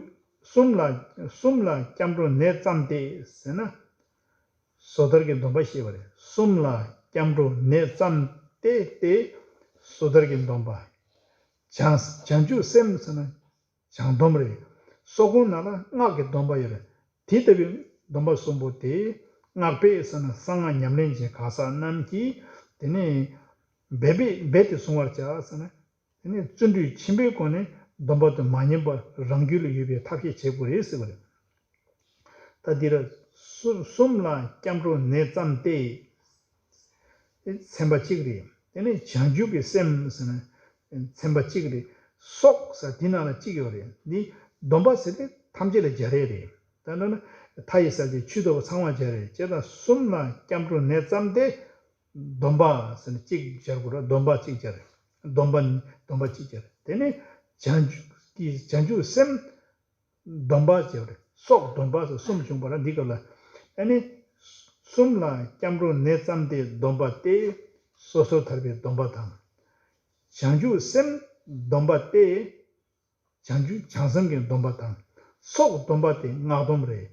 གསུམ་ལ་གསུམ་ལ་སྐྱབས་འགྲོ་ནས་བརྩམས་ཏེ་ཟེར་ན། སོ་ཐར་གྱི་སྡོམ་པ་བཤད་པ་རེད། གསུམ་ལ་སྐྱབས་འགྲོ་ནས་བརྩམས་ཏེ་སྟེ། སོ་ཐར་གྱི་སྡོམ་པ། བྱང་བྱང་ཆུབ་སེམས་ཟེར་ན་བྱང་སྡོམ་རེད། སོ་བརྐོ་ནང་ལ་སྔགས་ཀྱི་སྡོམ་པ་ཡོད་རེད། དེ་ལྟ་བུའི་སྡོམ་པ་གསུམ་པོ་དེ་སྔགས་པས་ཟེར་ན་གསང་སྔགས་ཉམས་ལེན་བྱེད་གང་ཟག་རྣམས་ཀྱིས་དེ་ནས་འབད་པས་འབད་དེ་བཟུང་བར་བྱ་ཟེར་ན། དེ་ནས་བརྩོན་འགྲུས་ཆེན་པོའི་སྒོ་ནས་སྡོམ་པ་དེ་མ་ཉམས་པར་རང་རྒྱུད་ལ་ཡོད་པའི་ཐབས་ཤེས་བྱེད་དགོས་རེད་ཟེར་བ་རེད། ད་འདིར་གསུ་གསུམ་ལ་སྐྱབས་འགྲོ་ནས་བརྩམས་ཏེ། ཚན་པ་གཅིག་རེད། དེ་ནས་བྱང་ཆུབ་ཀྱི་སེམས་ཟེར་ན་ཚན་པ་གཅིག་རེད། སོགས་ཟེར་འདི་ནང་ལ་གཅིག་ཡོད་རེད། འདི་སྡོམ་པ་ཟེར་དེ་ཐམས་ཅད་ལ་སྦྱར་ཡས་རེད། ད་ནང་ན་མཐའ་ཡི་ས་བཅད་ཆོས་ལྡོག་པ་ཚང་མ་སྦྱར་རེད། བྱས་ཙང་གསུམ་ལ་སྐྱབས་འགྲོ་ནས་བརྩམས་ཏེ། སྡོམ་པ་ཟེར་ནས་གཅིག་སྦྱར་དགོས་རེད། སྡོམ་པ་གཅིག་སྦྱར། སྡོམ་པ་ནི་སྡོམ་པ་གཅིག་སྦྱར། དེ་ནས་བྱང་ཆུབ་ཀྱི་བྱང་ཆུབ་སེམས་སྡོམ་པ་སྦྱར་རེད། སོགས་སྡོམ་པ་ཟེར་གསུམ་བྱུང་བ་ལ་འདི་སྐབས་ལ། ཨ་ནི་གསུམ་ལ་སྐྱབས་འགྲོ་ནས་བརྩམས་ཏེ་སྡོམ་པ་སྟེ། སོ་སོར་ཐར་པའི་སྡོམ་པ་དང་། བྱང་ཆུབ་སེམས་སྡོམ་པ་སྟེ། བྱང་ཆུབ་བྱང་སེམས་ཀྱི་སྡོམ་པ་དང་། སོགས་སྡོམ་པ་དེ་སྔགས་སྡོམ་རེད།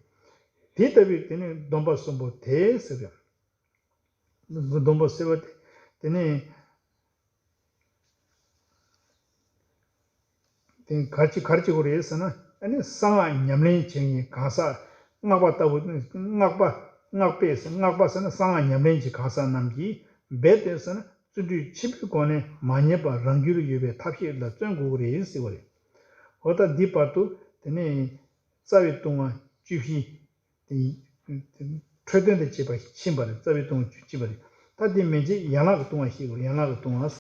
དེ་ལྟ་བུའི་དེ་ནི་སྡོམ་པ་གསུམ་པོ་དེ་ཟེར་རེད། སྡོམ་པ་ཟེར་བ་དེ་དེ་ནི་དེ་ག་རེ་ག་རེ་བྱེད་དགོས་རེད་ཟེར་ན། ཨ་ནི་གསང་སྔགས་ཉམས་ལེན་བྱེད་མཁན་གང་ཟག་སྔགས་པ་ལྟ་བུ། སྔགས་པ་སྔགས་པས་སྔགས་པ་ཟེར་ན་གསང་སྔགས་ཉམས་ལེན་བྱེད་གང་ཟག་རྣམས་ཀྱིས་འབད་དེ་ཟེར་ན། བརྩོན་འགྲུས་ཆེན་པོའི་སྒོ་ནས་མ་ཉམས་པར་རང་རྒྱུད་ལ་ཡོད་པའི་ཐབས་ཤེས་ལ་བརྩོན་དགོས་ཀྱི་རེད་ཟེར་བ་རེད། འོ་ད་འདི་བར་དུ་དེ་ནས་རྩ་བའི་ལྟུང་བ་བཅུ་བཞི་དེ་འཕྲོས་དོན་དང་བཅས་པ་ཕྱིན་པ་རེད། རྩ་བའི་ལྟུང་བ་བཅུ་ཕྱིན་པ་རེད། ད་འདི་མན་ཆད་ཡན་ལག་གི་ལྟུང་བ་ཤེས་དགོས། ཡན་ལག་གི་ལྟུང་བ།